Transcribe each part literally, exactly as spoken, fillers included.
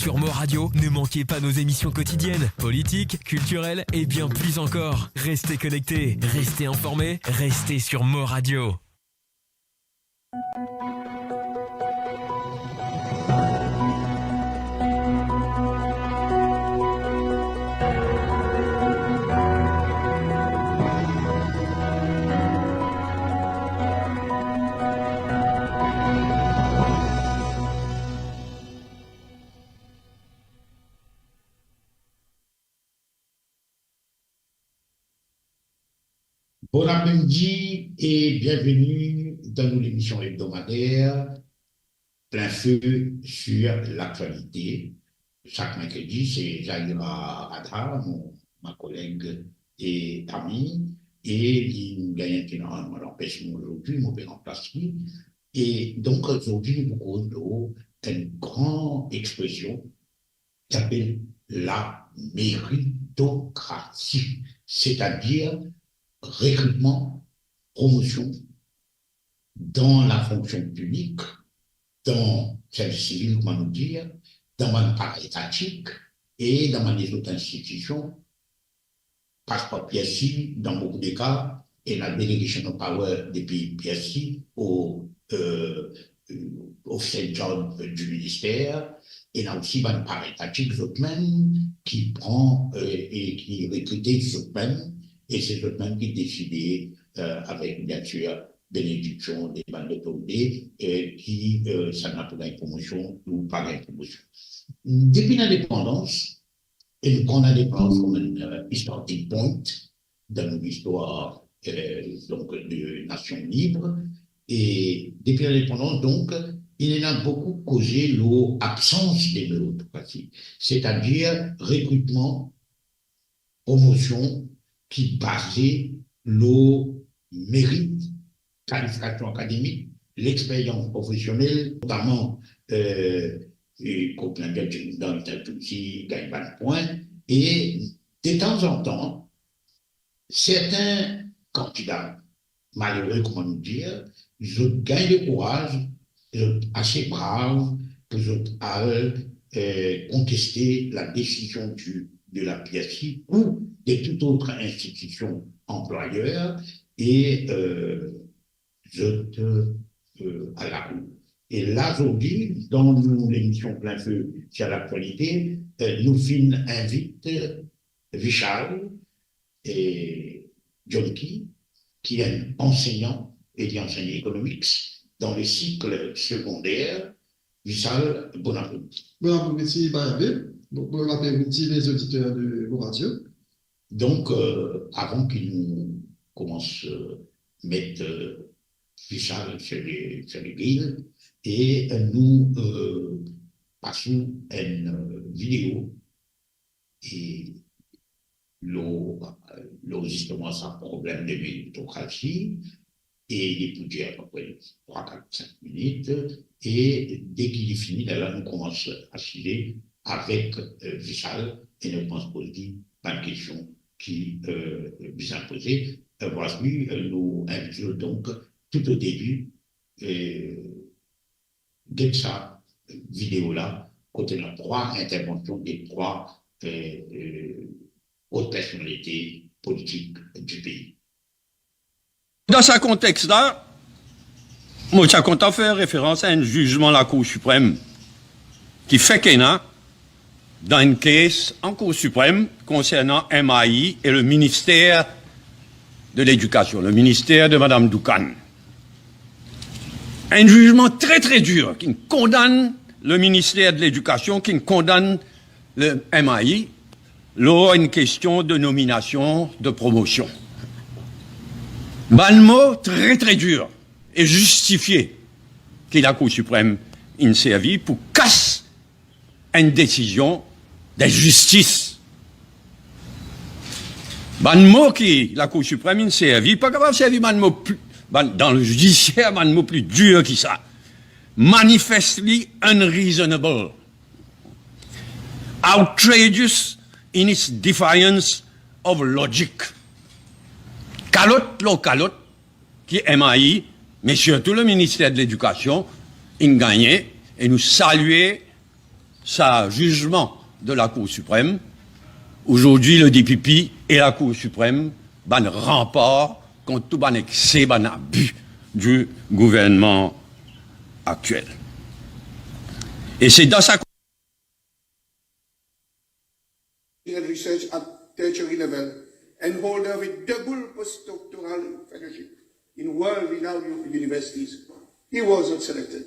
Sur Mo Radio, ne manquez pas nos émissions quotidiennes, politiques, culturelles et bien plus encore. Restez connectés, restez informés, restez sur Mo Radio. Bon apremidi e bienveni dan nou lemision ebdomader Plein Feu sur l'actualité. Sak merkredi, se Zahira Radha, mo, ma koleg e ami, e li gagn enn ti lanpesman azordi, mo pe ranplas li. E donk, azordi, nou pou koz lor enn gran expresion ki apel la méritocratie, setadir rekritman, promosion dan lafonksion piblik, dan servis sivil, kouma nou dir, dan bann paraetatik e dan bann lezot institision, pas par P S I dan boukou de ka, ena delegation of power depi P S I o, euh, euh, officier in charge du ministère, ena osi bann paraetatik zot mem ki pran, euh, e ki rekrite zot mem, e se zot mem ki deside, euh, avek, bien sir, benediksion de bann lotorite, euh, ki, euh, sa ena pou gagn promosion ou pa gagn promosion. Depi lindepandans, e nou pran lindepandans kouma enn, euh, historical point dan nou listwar, euh, donk, de nasion lib. E depi lindepandans, donk, ena boukou koze lor absans de méritocratie, setadir rekritman, promosion ki baze lor merit, kalifikasion akademik, lexperyans profesionel, notaman, euh, e kot lintelektiel, dan lintelektiel osi, gagn bann pwin, e detanzantan, sertin kandida malere, kouma nou dir, zot gagn lekouraz, zot ase brav pou zot al, euh, konteste la desizion du, de la P S I ou de tout ot institision anplwayer, e, euh, zot, euh, al lakour. E la, zordi, dan nou lemision Plein Feu sur l'actualité, euh, nou finn invit Vishal e John Key, ki enn ansegnan e li ansegn economics dan le cycle secondaire. Vishal, bon apremidi. Bon apremidi, Bayabe. Bon, bon apremidi, les auditeurs de Mo Radio. Donk, euh, avan ki nou koumans, euh, met, euh, Vishal sur le, sur le grill, e, euh, nou, euh, pas enn, euh, video e lor, lor zisteman sa problem de meritokrasi, e li pou dir apepre trwa, kat, sink minit, e deki li fini, lerla nou koumans asize avek, euh, Vishal, e nou koumans poz li bann kestion ki, euh, bizin poze. Euh, vwasi, euh, nou invit zot donk tou o debi, euh, get sa video la, kot ena trwa intervansion de trwa, euh, euh, ot personalite politik di pei. Dan sa kontex la, mo ti a kontan fer referans a enn zizman Lakour Siprem ki fek ena dan enn kes an Kour Siprem konsernan M A I e le minister de ledikasion, le minister de Madam Doukan. Enn zizman tre, tre dir ki kondann le minister de ledikasion, ki kondann le M A I lor enn kestion de nominasion, de promosion. Bann mo tre, tre dir e zistifie ki Lakour Siprem inn servi pou kas enn desizion de zistis. Bann mo ki Lakour Siprem inn servi, pa kapav servi bann mo pli, bann, dan le zidisier, bann mo pli dir ki sa. Manifestly unreasonable. Outrageous in its defiance of logic. Kalot lor kalot ki M A I, me sirtou le minister de ledikasion, inn gagne, e nou salie Sa zizman de Lakour Siprem, azordi le D P P e Lakour Siprem bann ranpar kont tou bann ekse, bann abi di gouvernman aktiel. E se dan sa Research at tertiary level and holder of a double postdoctoral fellowship in world-renowned u-, universities. He was not selected.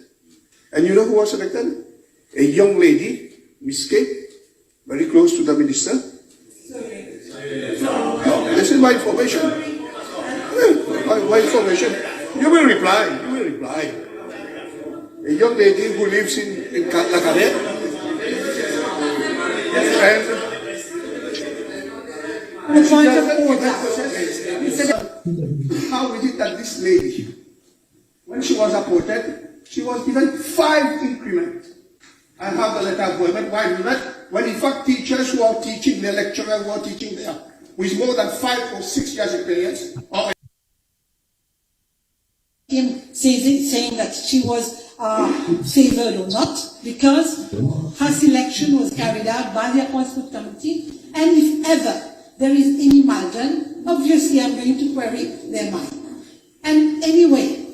And you know who was selected? A young lady, Miss K, very close to the minister. No, this is my information. Yeah, my, my information. You will reply. You will reply. A young lady who lives in, in Ka-, La Carène. And the point of order. How is it that this lady, when she was appointed, she was given five increments? I have the letter of appointment, why do that? When in fact teachers who are teaching, the lecturer who are teaching there, with more than five or six years experience, are him saying, saying that she was uh, favored or not, because her selection was carried out by the appointment committee, and if ever there is any mal done, obviously I'm going to query their mind. And anyway,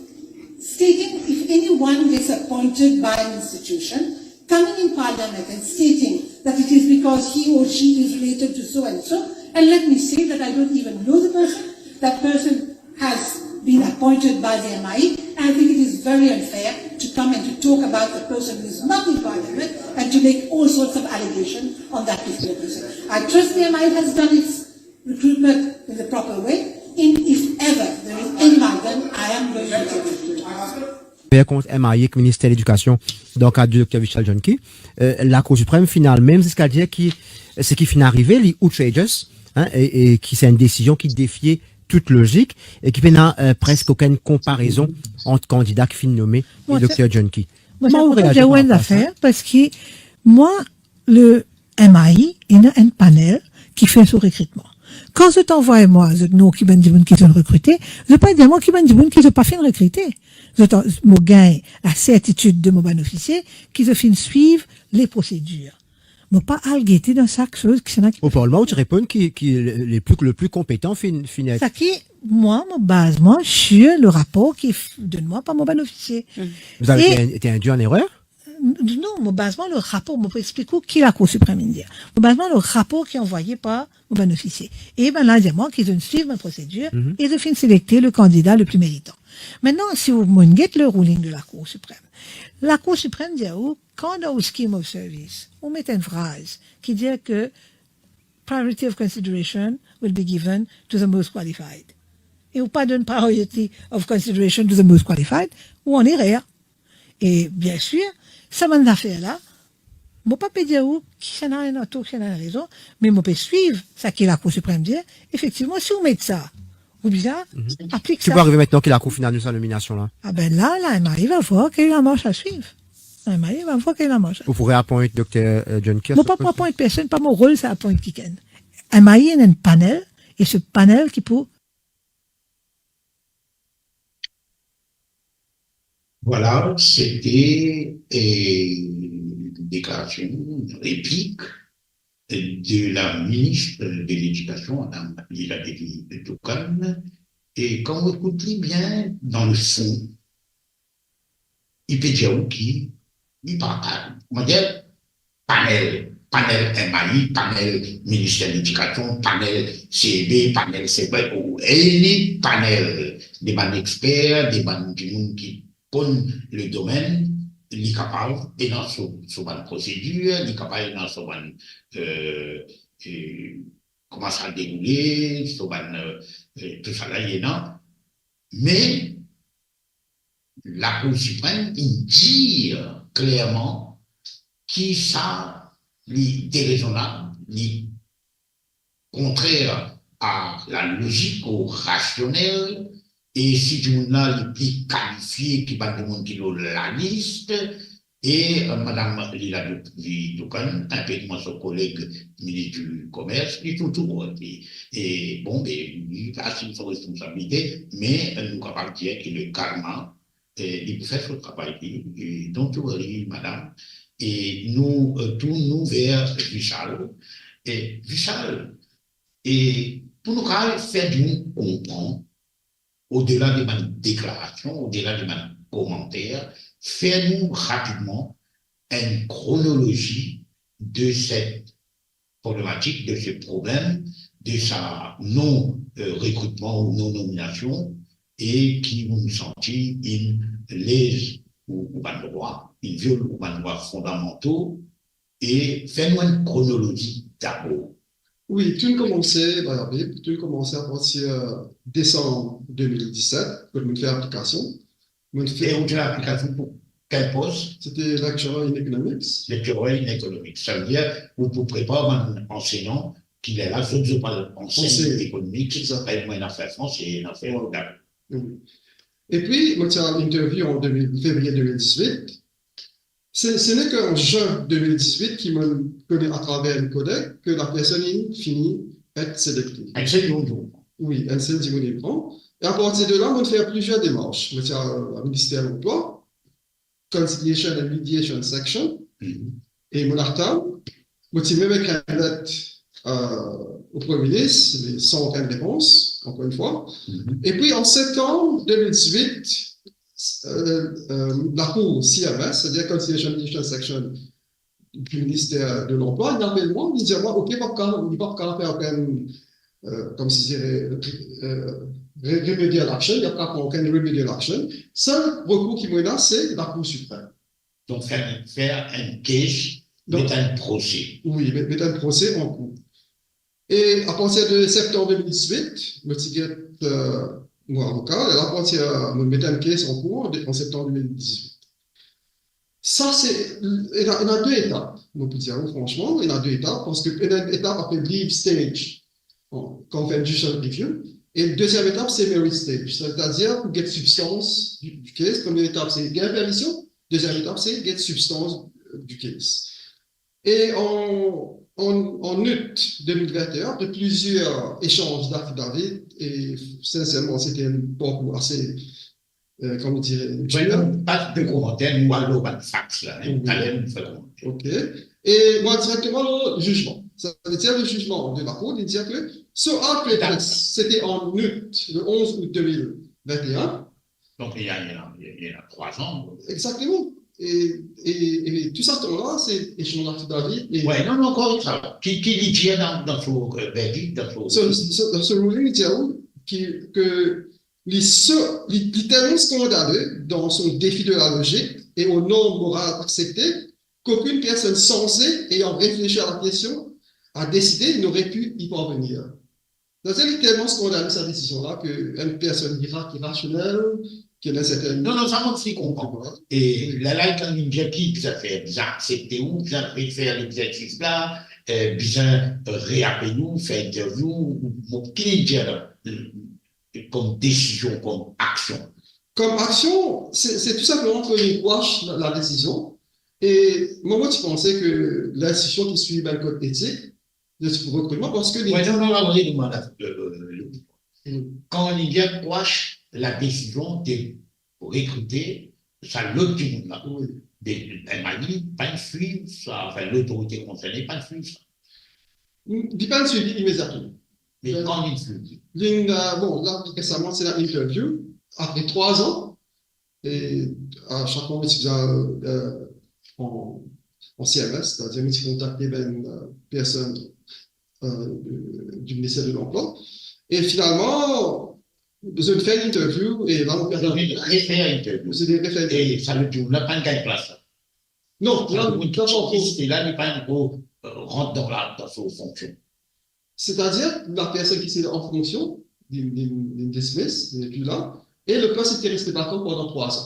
stating if anyone gets appointed by an institution, coming in parliament and stating that it is because he or she is related to so and so, and let me say that I don't even know the person, that person has been appointed by the M I E, and I think it is very unfair to come and to talk about a person who is not in parliament and to make all sorts of allegations on that particular person. I trust the M I E has done its recruitment in the proper way, and if ever there is any mal done, I am going to take it. Fer kont M I E ek Minister Ledikasion dan kad Dokter Vishal Jahnke, euh, Lakour Siprem final mem ziska dir ki seki finn arive, li outrageous, hein, e, e ki se enn desizion ki defie tout lozik e ki pena, euh, preske okenn konparezon ant kandida ki finn nome e Dokter Jahnke. Mwa, sa, kouma ou reazir par rapor a sa? Zafer, parski mwa, le M I E ena enn panel ki fer so rekritman. Kan zot anvway mwa zot nom ki bann dimoun ki zot rekrite, zot pa dir mwa ki bann dimoun ki zot pa finn rekrite. Zot an-, mo gagn lasertitid de mo bann ofisie ki zot finn swiv le prosedir. Mo pa al gete dan sak soz ki sena ki... O parlman, ou ti reponn ki, ki le, le pli, le pli konpetan finn, finn et... Seki mwa, mo baz mwa sir le rapor ki f-, donn mwa par mo bann ofisie. Vous avez été, été induit en erreur? Non, mo baz mwa le rapor, mo pou explik ou ki Lakour Siprem inn dir. Mo baz mwa le rapor ki anvwaye par mo bann ofisie. E bann la dir mwa ki zot inn swiv bann prosedir e zot finn selekte le kandida le pli meritan. Aster, si ou, mo'nn get le ruling de Lakour Siprem. Lakour Siprem dir ou, kan dan ou scheme of service, ou met enn fraz ki dir ke priority of consideration will be given to the most qualified. E ou pa donn priority of consideration to the most qualified, ou an erer. E biensir, sa bann zafer la, mo pa pe dir ou kisannla ena tor, kisannla ena rezon, me mo pe swiv seki Lakour Siprem dir. Efektivman, si ou met sa, ou bizin aplik sa. Ki pou arive aster ki Lakour finn anons sa nominasion la? Ah ben la, la, M I E va vwar kel lamars a swiv. La, M I E va vwar kel lamars a swiv. Ou pou reappoint Dokter, euh, Jahnke? Mo pa pou appoint personn, pa mo rol sa appoint kikenn. M I E ena enn panel, e se panel ki pou... Voilà, c'était, euh, une déclaration, une réplique de la ministre de l'Éducation, Madame Lila Devi Toucan. Et quand vous écoutez bien, dans le fond, li pe dir ou ki, li pa, kouma dir, panel, panel M I E, panel Minister Ledikasion, panel C E B, panel C E B, ou, e li panel de bann exper, de bann dimoun ki konn le domenn, li kapav ena so, so bann prosedir, li kapav ena so bann, euh, euh, kouma sa deroule, so bann, euh, euh, tousala li ena. Me Lakour Siprem inn dir klerman ki sa li derezonab, li kontrer a lalozik, o rasionel, e si dimoun la li pli kalifie ki bann dimoun ki lor lalis, e, euh, Madame Lila Dou-, Dou-, Doukan, inpe kouma so koleg minis di komers, li touzour, e, e, bon, be, li asime so responsabilite, me, euh, nou kapav dir ki le karma, e, li pou fer so travay li, e, don't you worry, madame. e nou, euh, tourn nou ver Vishal. E Vishal, e pou nou kapav fer dimoun konpran, odela de bann deklarasion, odela de bann komanter, fer nou rapidman enn kronolozi de set problematik, de se problem, de sa non, euh, rekritman ou non nominasion, e ki ou santi inn lez ou, ou bann drwa, inn viol ou bann drwa fondamanto, e fer nou enn kronolozi dabor. Wi, tou inn koumanse, Bayabib, tou inn koumanse apartir desam de mil diset, kot mo'nn fer aplikasion. Mo'nn fer... E ou ti fer aplikasion pou kel pos? Sete lecturer in economics. Lecturer in economics. Savedir ou pou prepar bann ansegnan ki lerla zot, zot pa ansegn ekonomik, zot pa ena fer franse, ena fer... Wi. Epi, mo ti al interview an de mil, fevriye de mil diz-wit. Se, se nek an zin de mil diz-wit ki mo'nn kone atraver enn koleg ke lapersonn inn fini et selekte. Enn sel dimoun inn pran. Wi, enn sel dimoun inn pran. E apartir de la, mo'nn fer plizier demars. Mo ti al, euh, Minister Lanplwa, Conciliation and Mediation Section. Mhm. E mo'nn atann, mo ti mem ekrir enn let, euh, o Premie Minis, me san okenn repons, ankor enn fwa. Mhm. Epi, an septanm de mil diz-wit, euh, euh, lakour C M S, setadir Conciliation and Mediation Section, du ministère de l'Emploi, inn apel mwa, li dir mwa, "Ok, pa kav, li pa kav fer okenn, euh, koumsi dir, euh, re-, remedial action, li pa kav pran okenn remedial action. Sel rekour ki mo ena, se Lakour Siprem." Donk, fer, fer enn case, donk, met enn prose. Wi, met, met enn prose an kour. E apartir de septanm de mil diz-wit, mo ti get, euh, mo avoka, e apartir, mo met enn case an kour de, an septanm de mil diz-wit. Sa se, ena, ena de etap, mo pou dir ou fransman, ena de etap, parski ena enn etap apel leave stage, kan, kan ou fer enn judicial review, e deziem etap, se merit stage, setadir ou get sibstans du, du case. Premie etap, se gagn permision, deziem etap, se get sibstans du case. E an, an, an out de mil vinteen, apre plizier esanz dafidavit, e sinserman, sete enn parkour ase, euh, kouma dir, wi, nou pa de komanter, nou al lor bann fax la, hein, wi, taler nou fer komanter. Ok. E mo al direkteman lor zizman. Sa ve dir le zizman de lakour, li dir ke so al pled, sete an out, le onz out de mil vinteen. Donk, li ena, li ena, li ena trwa an. Exactement. E, e, e tou sa tan la, se esanz dafidavit e... Wi, non, non, korektman. Ki, ki li dir dan, dan so, euh, verdik, dan so... So, so, dan so ruling, li dir ou ki, ke li so-, li, li telman skandale dan son defi de la lozik e o norm moral aksepte, qu'aucune personne sensée ayant réfléchi à la question a décidé n'aurait pu y parvenir. Donk, li telman skandale sa desizion la ke enn personn ira-, irasionel, ki ena serten... Non, non, sa mo ti konpran. E wi, la, la, kan li dir ki bizin fer, bizin aksepte ou, bizin refer lexersis la, euh, bizin, euh, reapel ou, fer interview, ou, ou ki li dir la, euh, kom desizion, kom aksion. Kom aksion, se, se tou sinpleman ke li quash la, la desizion. E mwa, mo ti panse ke linstitision ki swiv bann kod etik, de rekritman, parski li... Wi, non, non, non, wi, non, non, non, non. Mm. Kan li dir quash la desizion de rekrite sa lot dimoun la. Wi. De, de, bann mari pa swiv sa, anfin, lotorite konserne pa swiv sa. Li pa swiv li imediatman. Me kan li swiv li? Li, euh, bon, la, resaman, se la interview, apre trwa an, e a sak fwa, mo ti bizin, euh, an, an C M S, setadir, mo ti kontakte bann, euh, personn, euh, du, du ministère de l'Emploi. E finalman, zot fer interview, e la, mo... Zot refer interview. Zot refer interview. E sa le tour, la pa gagn plas la. Non, sa la, le tour, la, pa ankor. E la, li pa ankor, euh, rant dan la, dan so fonksion. Setadir, la personn ki ti an fonksion, li, li, li dismiss, li nepli la, e le pos ti reste vakan pandan trwa an.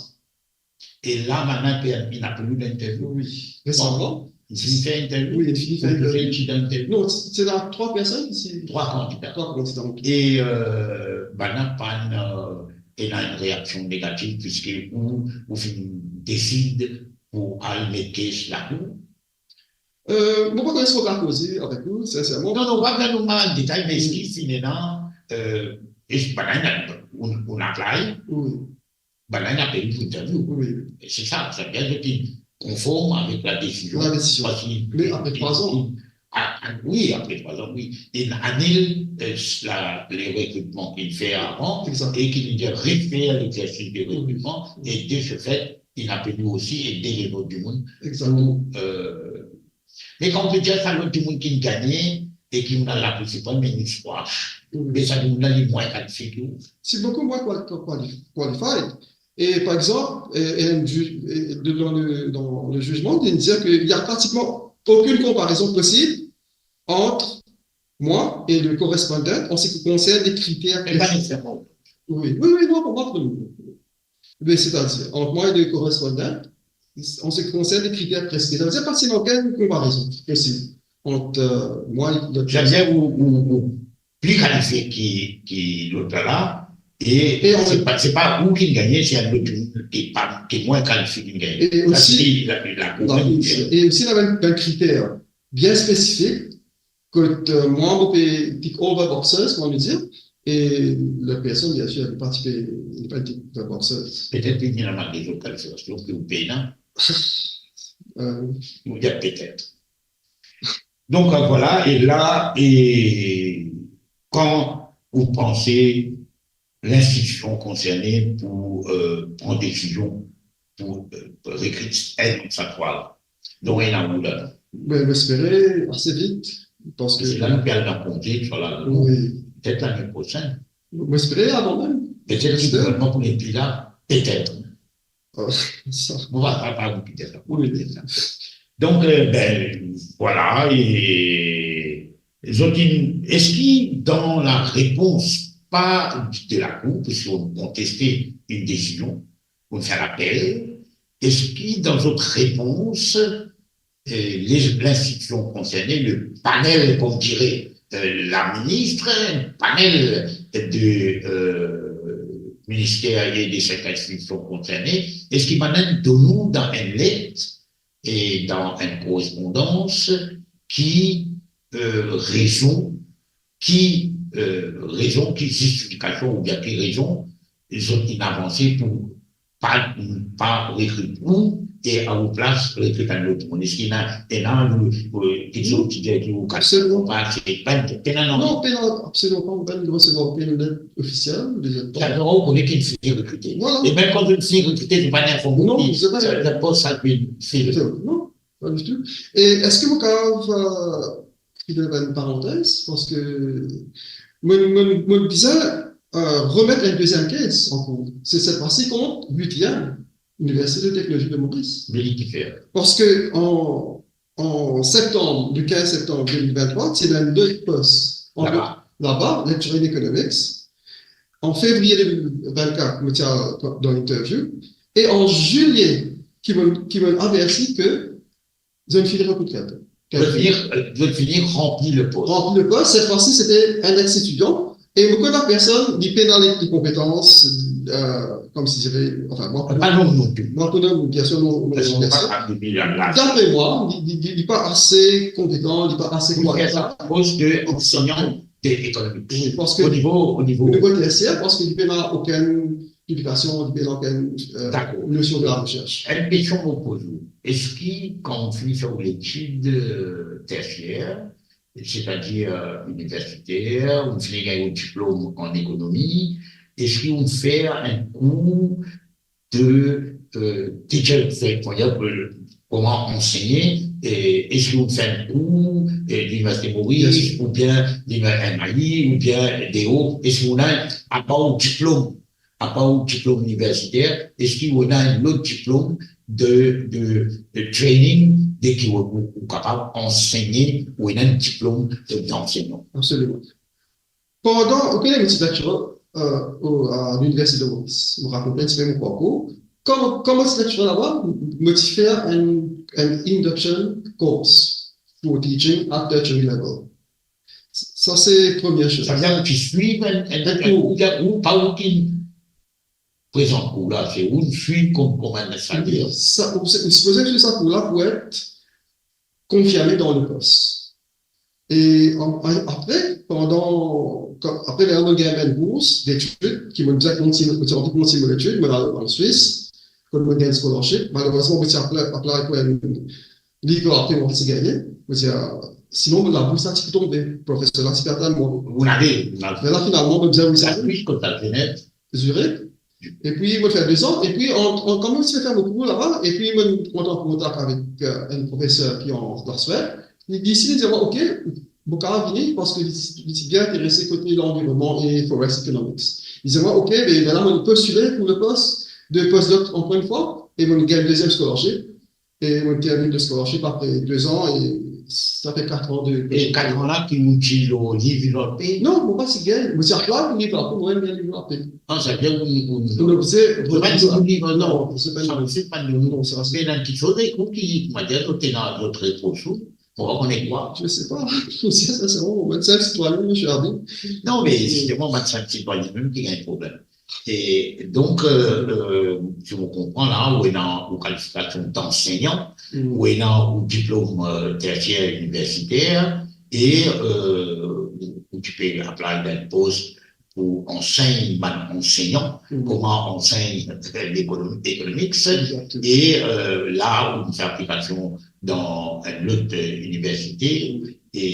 E la, bann la, inn apel ou dan interview? Wi, resaman. Bon, inn fini fer interview? Wi, inn fini fer interview. Ou finn dan interview? Non, se, se la trwa personn ki ti... Trwa kandida. Trwa kandida, ok. E, euh, bann la pa, euh, ena enn reaksion negativ, piski ou, ou finn desid pou al met case lakour? Euh, mo pa konn si mo kapav koze avek ou, sinserman. Non, non, pa bizin nou al detay, me eski finn ena, euh, eski bann la, ou, ou inn apply, wi, bann la inn apel ou pou interview? Wi. E se sa, sa ve dir ki konform avek ladesizion. Ladesizion. Parski li, li, li, a, a, wi, apre trwa an, wi. Li anil, eh, la, le rekritman ki li fer avan, e ki li refer lexersis de rekritman, e de se fet, li apel li osi e de lezot dimoun pou, eh, me kan ou pe dir sa, lot dimoun ki gagne e ki ena laprinsipal, me nou squash. Me sa dimoun la, li mwin kalifie ki ou. C'est beaucoup moins qual-, quali-, qualified. Et par exemple, et, et un ju-, et de-, dans le, dans le jugement, il disait qu'il n'y a pratiquement aucune comparaison possible entre moi et le correspondant en ce qui concerne les critères. Mais pas nécessairement. Oui, oui, oui, non, pour moi, pour nous. Mais c'est-à-dire, entre moi et le correspondant, en ce qui concerne les critères prescrits. Ça veut dire pas si aucune comparaison possible entre, euh, moi et le... Ou, ou, ou pli kalifie ki, ki lot la, e se pa, se pa ou ki gagne, se lot ki pa, ki mwin kalifie ki gagne. E osi, la, la, la, e osi, la, dan, dan kriter bien spesifik, kot, euh, mwa, mo pe tick all the boxes, kouma nou dir, e lot personn, bien sir, li pa tick, li pa tick the boxes. Petet li ena mal lezot kalifikasion ki ou pena. Euh. Ou dir petet. Donk, euh, vwala, e la, e kan ou panse linstitision konserne pou, euh, pran desizion pou, euh, rekrit enn sa trwa la. Donk, ena ou la. Be, mo espere ase vit, parski... Se la nou pe al dan konze, vwala. Wi. Petet lane prosenn. Mo espere avan mem. Petet ki gouvernman pou nepli la, petet. Oh, sa. Bon, pa, pa, pa, petet sa. Wi, petet sa. Donk, euh, be, vwala, e zot inn, eski dan larepons, pa de lakour, piski ou konteste enn desizion, ou fer lapel, eski dan zot repons, eh, les, linstitision konserne, le panel, comme dirait, euh, la ministre, panel de, euh, minister e de sek institision konserne, eski bann inn donn ou dan enn let e dan enn korespondans ki, euh, rezon, ki, euh, rezon, ki zistifikasion oubien ki rezon zot inn avanse pou pa, pa rekrit ou e a ou plas rekrit enn lot dimoun? Eski ena, ena, euh, kiksoz ki dir ki ou... Absoliman. Pa, se pa, pena, non? Non, pena, absoliman pa, mo pa'nn resevwar okenn let ofisiel de zot par. Sa fer ou kone ki inn fini rekrite. Vwala. E mem kan inn fini rekrite, zot pa'nn inform ou ki sa, sa pos sa inn fini. Non, pa ditou. E eski mo kapav, euh, fer enn parantez, parski mo, mo, mo bizin, euh, remet enn deziem case an kour. Se set fwa si kont l'U T M, Université de Technologie de Maurice. Me li kifer? Parski an, an septanm, le kinz septanm de mil vinn-trwa, ti ena enn lot pos an... Laba. Laba, Lecturer in Economics. An fevriye de mil vinn-kat, mo ti al dan interview. E an zilie, ki mo, ki mo averti ki zot finn rekrit. Zot finn, euh, zot finn ranpli lepos. Ranpli lepos, set fwa si se ti enn ex-etidian. E mo konn lapersonn, li pena li, li konpetans, euh, kouma dir, anfin, mo pa nom non pli. Mo pa nom, biensir, non, non, biensir. Dapre mwa, li, li, li, li pa ase konpetan, li pa ase... Pou fer sa pos de ansegnan de ekonomi. Wi, parski o nivo, o nivo... O nivo tersier, parski li pena okenn piblikasion, li pena okenn, euh, nosion de la recherche. Enn kestion mo poz ou. Eski kan ou fini fer ou letid, euh, tersier, setadir, euh, iniversiter, ou fini gagn ou diplom an ekonomi, eski ou fer enn kour de, euh, teacher, setadir, euh, kouma ansegne, e eski ou fer enn kour, euh, Liniversite Moris, oubien Lini-, M I, oubien deor, eski ou ena, apar ou diplom, apar ou diplom iniversiter, eski ou ena enn lot diplom de, de, de training, de ki ou, ou, ou kapav ansegne, ou ena enn diplom de, dansegnan? Absoliman. Pandan, ok, mo ti lecturer, euh, o, a Liniversite de Moris, mo rakont enn tipe mo parkour. Kan, kan mo ti lecturer laba, mo ti fer enn, enn induction course for teaching at tertiary level. Sa se premie soz. Savedir ou ti swiv enn, enn, enn kour, ou, ou pa ou ki prezant kour la, se ou swiv kom, kom enn instrakter. Sa, ou, ou sipoze swiv sa kour la pou et konfirme dan lepos. E an, an, apre, pandan, kan, apre, ler mo gagn enn bours detid, ki mo bizin kontign-, mo ti anvi kontign mo letid, mo al an Swis. Kot mo gagn scholarship, malerezman, mo ti apply, apply pou enn liv AP, mo pa ti gagne. Mo dir, sinon, mo labours la ti pou tonbe, profeser la ti pou atann mwa. Ou nade, ou nade. Me la, finalman, mo bizin resign. Zurich. Epi, mo fer de zan, epi, an, an, kan mo ti fer mo kour laba, epi, mo rant an kontak avek, euh, enn profeser ki an Schwarzwald. Li, li, li dir mwa, "Ok, mo kapav vini," parski li, li ti bien interese kote lanvironnman e forest economics. Li dir mwa, "Ok, be, lerla mo postile pou le post de postdoc ankor enn fwa, e mo gagn deziem scholarship." E mo terminn le scholarship apre de zan, e sa fer kat an de... E kat an la ki ou ti lor liv AP? Non, mo pa ti gagn, mo ti apply pou liv AP, mo pa gagn liv AP. Ah, sa vedir ou, ou, ou... Non, se, ou pa gagn liv, non. Non, se pa... Sa, se pa nou. Non, sa, se... Me ena enn kiksoz, ekout, ki, koumadir, nou ti ena lot repros, ou, ou pa kone kwa. Je sais pas. Sinserman, mo enn sinp sitwayin, mo servi. Non, me zisteman, mo enn sinp sitwayin mem ki gagn problem. E donk, euh, euh, si mo konpran la, ou ena ou kalifikasion d'ansegnan, ou ena ou diplom, euh, tersier iniversiter, e, euh, ou, ou ti pe apply dan enn post pou ansegn bann ansegnan, kouma ansegn, euh, lekonomi, economics, e, euh, la, ou fer aplikasion dan enn lot, euh, iniversite, e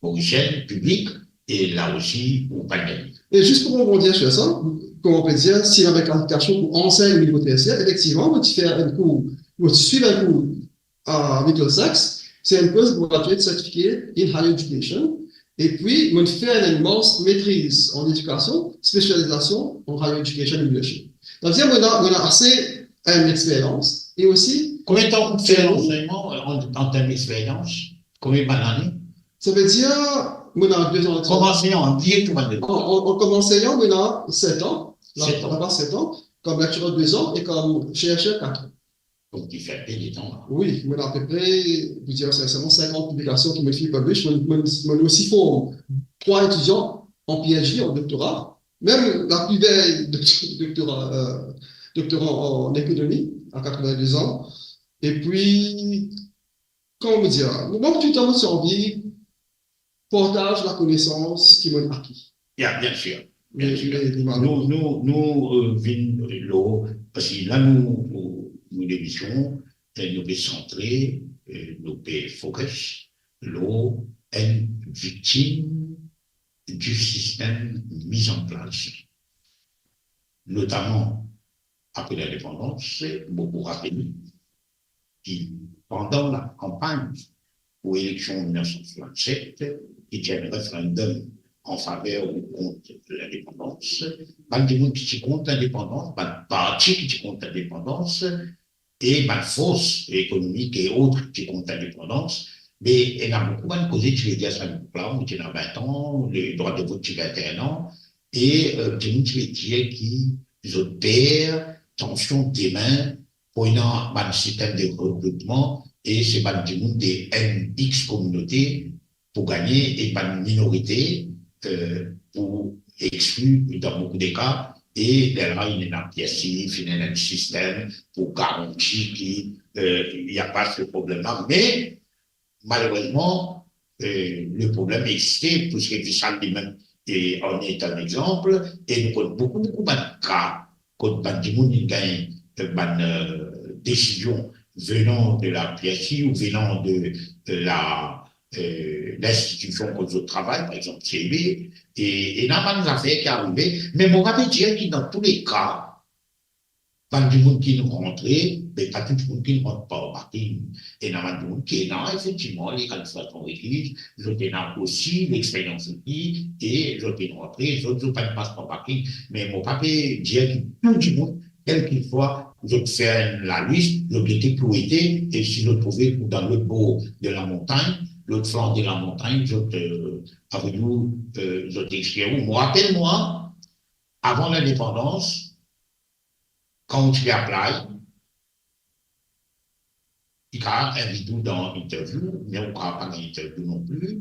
morisienn, piblik, e la osi, ou pa gagn. E zis pou rebondir sur sa, kouma ou pe dir, si ena enn kalifikasion pou ansegn o nivo tersier, efektivman, mo ti fer enn kour, mo ti swiv enn kour a Middlesex, se enn postgraduate certificate in higher education, epi mo fer enn mas-, metriz an edikasion, spesializasion an higher education and leadership. Savedir, mo ena, mo ena ase, euh, lexperyans, e osi... Konbien tan ou fer lansegnman, euh, an, an term lexperyans? Konbien bann lane? Savedir, mo ena de zan lexperyans. Kouma ansegnan, an, dir tou bann... An, an, an, kouma ansegnan, mo ena set an. La, set an. Laba set an. Kouma lektirer, de zan, e kouma cherser, kat an. Donk, ti fer pe letan la. Wi, mo ena apepre, pou dir sinserman, sinkant piblikasion ki mo finn publish. Mo, mo, mo osi form trwa etidian an PhD, an doktora. Mem lapli vey dokt-, doktora, euh, doktoran an ekonomi, a katrevin-de zan. Epi, kouma mo dir, mo, mo touletan mo ti anvi partaz lakonesans ki mo'nn aki. Ya, bien sir, bien sir. Me, me, me... Nou, nou, nou, euh, vinn lor, parski la nou, nou, nou lemision, euh, nou pe santre, euh, nou pe focus lor enn viktim di sistem miz an plas, notaman apre lindepandans, mo pou rapel ki pandan lakanpagn pou eleksion mil nef san swasannset, ki ti enn referendum an faver ou kont lindepandans, bann dimoun ki ti kont lindepandans, bann parti ki ti kont lindepandans, e bann fors ekonomik e ot ki ti kont lindepandans, me ena boukou bann koze ti pe dir sa lepok la, mo ti ena vin an, ledrwa de vot ti vinteen an, e, euh, dimoun ti pe dir ki zot per tansion demin pou ena bann sistem de rekrutman, e se bann dimoun de enn X kominote pou gagne e bann minorite, euh, pou exkli dan boukou de ka, e lerla inn ena PSI, finn ena enn sistem pou garanti ki, euh, ena pa se problem la. Me, malerezman, euh, le problem existe, puiske Vishal limem, e, ann et enn exanp, e nou konn boukou, boukou bann ka kot bann dimoun inn gagn, euh, bann, euh, desizion venan de la PSI ou venan de, euh, la, euh, linstitision kot zot travay, par exanp, CIB, e, e ena bann zafer ki arive, me mo pa pe dir ki dan tou le ka, bann dimoun ki'nn rantre, me pa tou dimoun ki'nn rant par bakin. Ena bann dimoun ki ena efektivman lekalifikasion rekwiz, zot ena osi lexperyans osi, e zot inn rantre, zot, zot pa'nn pas par bakin. Me mo pa pe dir ki tou dimoun, kelseswa zot fer enn lalis, zot gete pou ete, e si zot trouve pou dan lot bor de lamontagn, lot flan de lamontagn, zot, euh, avenir, euh, zot experyans. Mo rapel mwa, avan lindepandans, kan ou ti pe apply, li kapav invit ou dan interview, me ou kapav pa gagn interview non pli.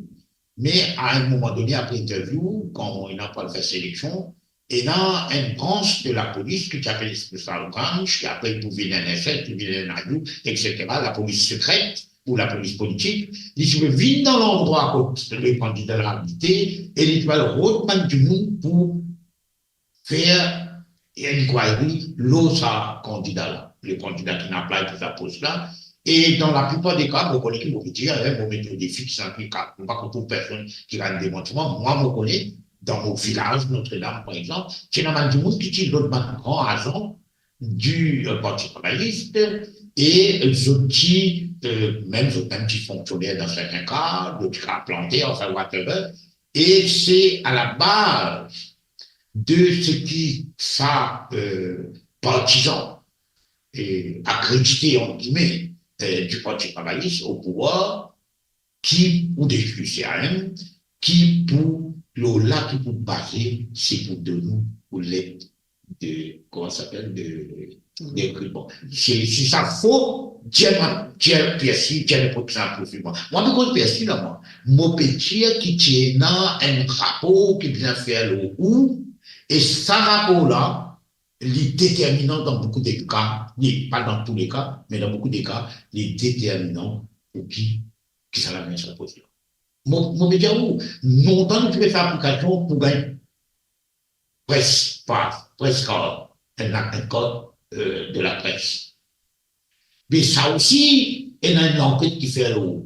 Me a enn moman done, apre interview, kan ena pou al fer seleksion, ena enn brans de lapolis ki ti apel special branch, ki apre pou vinn enn S S, pou vinn enn I U, et cetera, lapolis sekret ou lapolis politik, li ti pe vinn dan landrwa kot le kandida la abite, e li ti pe al rod bann dimoun pou fer inquiry lor sa kandida la, le kandida ki'nn apply pou sa pos la. E dan laplipar de ka, mo kone ki mo pe dir, mo met o defi ki sa ki ka, mo pa konn trouv personn ki gagn demann mwa. Mwa, mo kone, dan mo vilaz, Notre-Dame, par exanp, ti ena bann dimoun ki ti lot bann gran azan di, euh, Parti Travayis, e zot ti, euh, mem zot mem ti fonksioner dan serten ka, zot ti ka plante, anfin, whatever. E se a la baz de seki sa, euh, partizan, e akredite, ant gime, euh, di Parti Travayis o pouvwar, ki pou detrir C A M, ki pou, lor la ki pou baze, se pou donn ou, ou let de, kouma sa apel, de, de rekrutman. Se, se sa fo German, Ger-, Piercy, German pou sa pou fini. Mwa, mo konn Piercy la, mwa. Mo pe dir ki ti ena enn rapor ki bizin fer lor ou, e sa rapor la, li determinan dan boukou de ka, li, pa dan tou le ka, me dan boukou de ka, li determinan pou ki, ki sa la gagn sa pos la. Mo, mo pe dir ou, lontan nou ti pe fer aplikasion pou gagn pres, pa, pres kar, enn, enn kart, euh, de lapres. Me sa osi, ena enn lanket ki fer lor ou.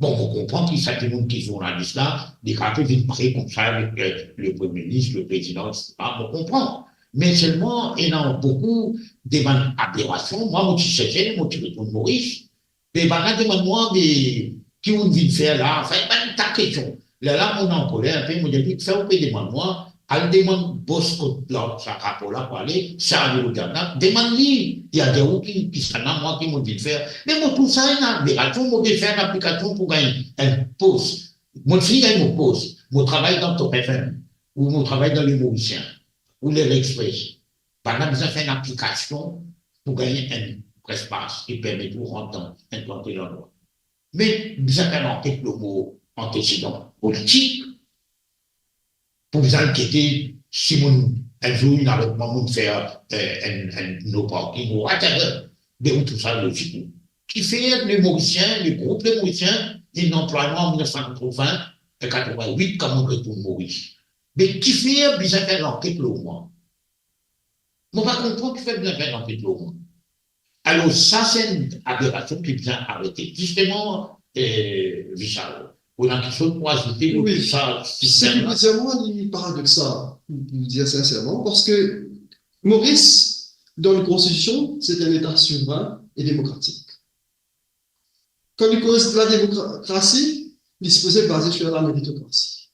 Bon, mo konpran ki sa dimoun ki zournalis la, li kapav vinn pre koumsa avek, euh, le Premie Minis, le Prezidan, etsetera. Mo konpran. Me selman, ena boukou de bann aberasion. Mwa, mo ti serten, mo ti retourn Moris. Me bann la demann mwa, "Me ki ou'nn vinn fer la?" Anfin, bann ta kestion. Lerla mo ankoler inpe, mo dir, "Kifer ou pe demann mwa? Al demann bos kot la, sa rapor la pou ale, sa ale o diab la, demann li, li a dir ou ki, kisannla mwa ki mo vinn fer." Me mo trouv sa enn aberasion, mo pe fer enn aplikasion pou gagn enn pos. Mo fini gagn mo pos, mo travay dan Top F M, ou mo travay dan Le Morisien, ou Le L'Express. Bann la bizin fer enn aplikasion pou gagn enn pres pas ki permet ou rant dan enn kantite landrwa. Me bizin fer lanket lor mo antesedan politik, pou bizin al gete si mo, enn zour inn avek mwa, mo fer, eh, enn, enn no parking ou whatever. Be ou trouv sa lozik ou. Kifer Le Morisien, le group Le Morisien, inn anplway mwa an mil nef san katrovin e katrovin-wit, kan mo retourn Moris? Be kifer bizin fer lanket lor mwa? Mo pa konpran kifer bizin fer lanket lor mwa. Alor, sa se enn aberasion ki bizin arete. Zisteman, eh, Vishal, ou ena kiksoz pou azoute lor sa sistenm la? Wi, sa, li paradoksal, pou, pou dir sinserman, parski Moris, dan nou konstitision, se enn leta souvrin e demokratik. Kan nou koz lademokrasi, li sipoze baze sir lameritokrasi.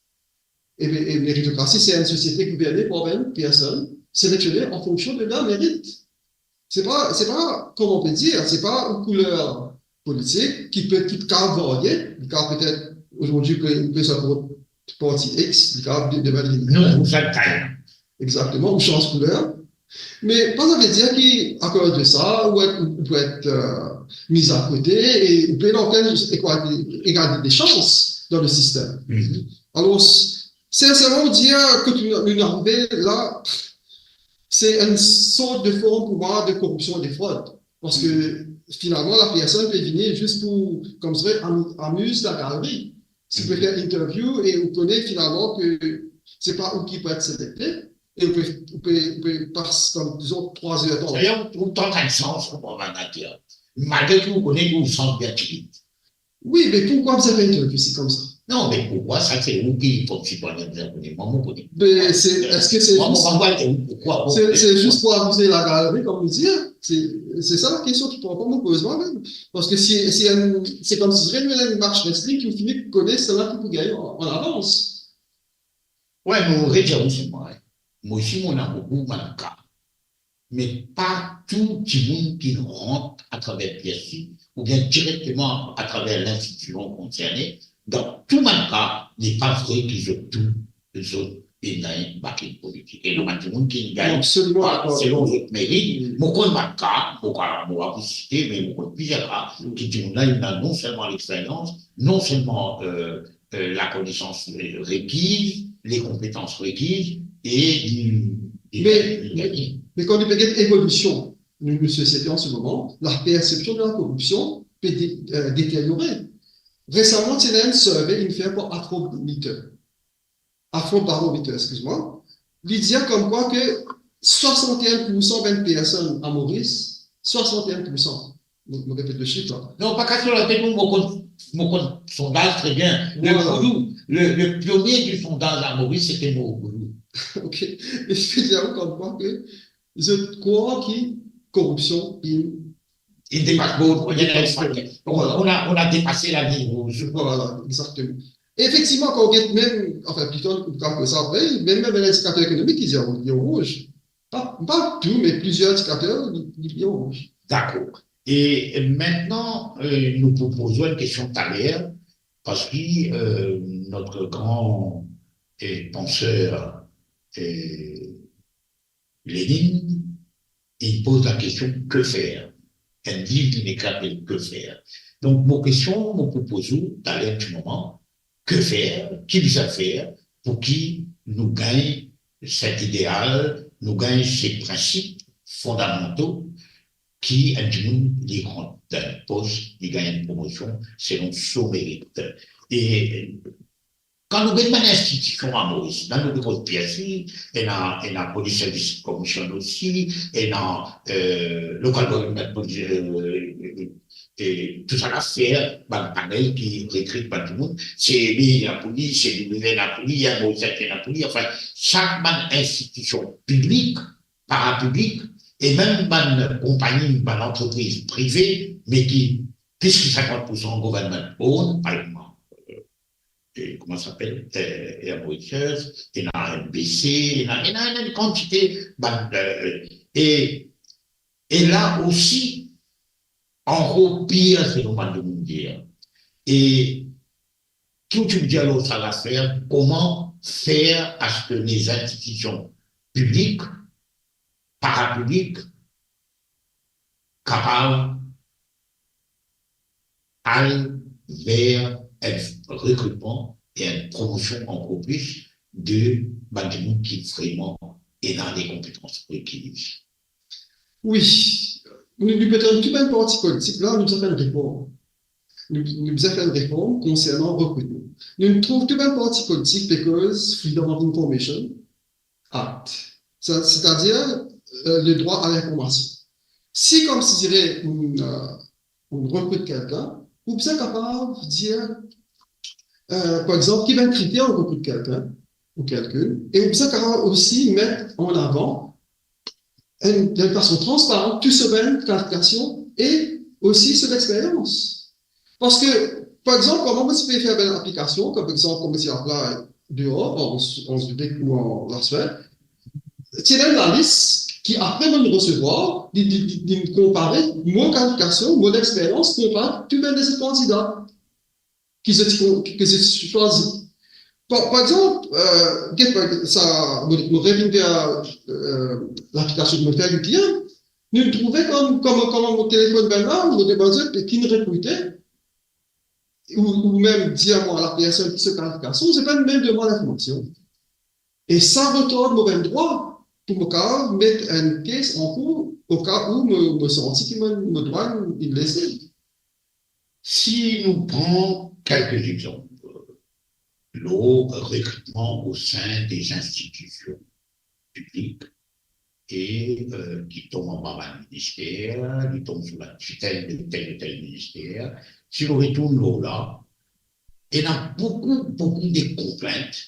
E, e meritokrasi, se enn sosiete gouverne par enn personn seleksionnen an fonksion de ler merit. Se pa, se pa, kouma on pe dir, se pa ou kouler politik ki pe, ki kav varye, li kav petet, azordi, pe, pe siport parti X, li kav de, devenn... Non, ou fer kay. Exakteman, ou sanz kouler. Me pa savedir ki, akoz de sa, ou et, ou, ou pou et, euh, miz akote e ou pena okenn egalite, egalite de sans dan le sistem. Mhm. Alor, sinserman, dir ki nou, nou arive la, se enn sort de form pou mwa de koripsion e de frod. Parski, finalman, la personn pe vini zis pou, koumsa, am-, amiz lagaleri. Si ou pe fer interview e ou kone finalman ki se pa ou ki pou et selekte, e ou pe, ou pe, ou pe pas, kom, dizon, trwa zer tan. Dayer, ou, ou tann enn sans kouma manager. Malgre ki ou kone ki ou sans bien timid. Wi, me poukwa bizin fer interview si koumsa? Non, me poukwa, sa se ou ki, kom sitwayen, bizin kone. Mwa, mo kone. Me se, eski se... Mwa, mo pa kone poukwa, se, se zis pou amiz lagaleri, kom nou dir. Se, se sa lakestion ki pran pa mo poz mwa mem. Parski si, si enn, se koumsi si nou ena enn match wrestling ki ou fini kone sannla ki pou gagne an, an avans. Wi, mo redir ou selman, en. Mo osi, mo ena boukou bann ka. Me pa tou dimoun ki rant atraver P S I oubien direkteman atraver linstitision konserne, dan tou bann ka, li pa vre ki zot tou, zot inn gagn backing politik. E ena bann dimoun ki gagn, absoliman, pa dakor, selon zot merit. Mm. Mo konn bann ka, mo pa, mo pa pou site, me mo konn plizier ka, mm, ki dimoun la, li ena non selman lexperyans, non selman, euh, euh, lakonesans, euh, rekiz, le konpetans rekiz, e li, li, me, li gagne. Me kan nou pe get evolision nou, nou sosiete an se moman, la persepsion de la koripsion pe de-, euh, deteryore. Resaman, ti ena enn survey inn fer par Afrobarometer. Afrobarometer, eskiz mwa. Li dir komkwa ke swasant-e-enn poursan bann personn a Moris, swasant-e-enn poursan, mo, mo repet le sif la. Non, pa kas latet, mo, mo konn, mo konn sondaz tre bien. Le Koulou, le, le pionie du sondaz a Moris, sete mo Koulou. Ok. E se dir a ou konmkwa ke zot krwar ki koripsion, inn Il dépasse beaucoup, il y a des paquets. Donc, on a, on a dépassé la ligne rouge. Voilà, exactement. E efektivman, kan ou get mem, anfin, plito, ou kapav apel sa apre, mem, mem lindikater ekonomik, li, li rouz. Pa, pa tou, me plizier indikater, li, li rouz. Dakor. E, e aster, euh, nou pou poz enn kestion taler, parski, euh, notre grand, euh, penseur, euh, Lénine, li poz lakestion, que faire? Enn liv li ekrir, Que faire? Donk, mo kestion, mo pou poz ou, dan enn ti moman, que faire, ki bizin fer pou ki nou gagn set ideal, nou gagn se prinsip fondamanto ki enn dimoun li rant dan enn pos, li gagn enn promosion selon so merit. E kan nou get bann institision a Moris, dan nou gro pie si, ena, ena Police Service Commission osi, ena, euh, Local Government Police, euh, e tou sa la fer bann panel ki rekrit bann dimoun, CEB ena pou li, CWN ena pou li, Moris Air ena pou li, anfin, sak bann institision piblik, parapiblik, e mem bann konpagni, bann antrepriz prive, me ki plis ki sinkant poursan government owned, par exanp, e, kouma sa apel, e, Air Mauritius, ena NBC, ena, ena, ena enn kantite bann, e, e, e la osi, ankor pir, selon bann dimoun dir. E ki ou ti pou dir lor sa zafer, kouma fer aster les institutions publiques, parapubliques, kapav al ver enn rekritman e enn promosion ankor plis de bann dimoun ki vreman ena le konpetans rekiz. Wi, nou, nou pe tann tou bann parti politik la, nou bizin fer enn reform. Nou, nou bizin fer enn reform konsernan rekritman. Nou trouv tou bann parti politik pe koz Freedom of Information, Act. Sa, setadir, euh, le droit à l'information. Si, koumsi dire, ou, euh, ou rekrit kelkenn, ou bizin kapav dir, euh, par exanp, ki bann kriter ou rekrit kelkenn ou kelkenn, e ou bizin kapav osi met an avan enn, de fason transparan, tou so bann kalifikasion e osi so lexperyans. Parski, par exanp, kan mwa mo ti pe fer bann aplikasion, kom par exanp, kan mo ti apply deor, an, an Zirik ou an Laswed, ti ena enn lalis ki apre mo'nn resevwar, li, li, li, li konpare mo kalifikasion, mo lexperyans, konpare tou bann lezot kandida ki zot ti kon-, ki, ki zot ti swazir. Par, par exanp, euh, get, par, sa, mo, mo revinn ver, euh, laplikasion ki mo fer, nou trouve kouma, kouma, kouma mo telefonn bann la, mo demann zot, ki inn rekrite, ou, ou mem dir mwa lapersonn ki so kalifikasion, zot pa'nn mem donn mwa linformasion. E sa retard mo bann drwa pou mo kapav met enn case an kour, o ka ou mo, mo santi ki mo, mo drwa inn lese. Si nou pran kelke lexanp lor rekritman o sin de institision piblik e, euh, ki tom anba bann minister, ki tom sou la titel de tel ou tel minister, si nou retourn lor la, ena boukou, boukou de konplint,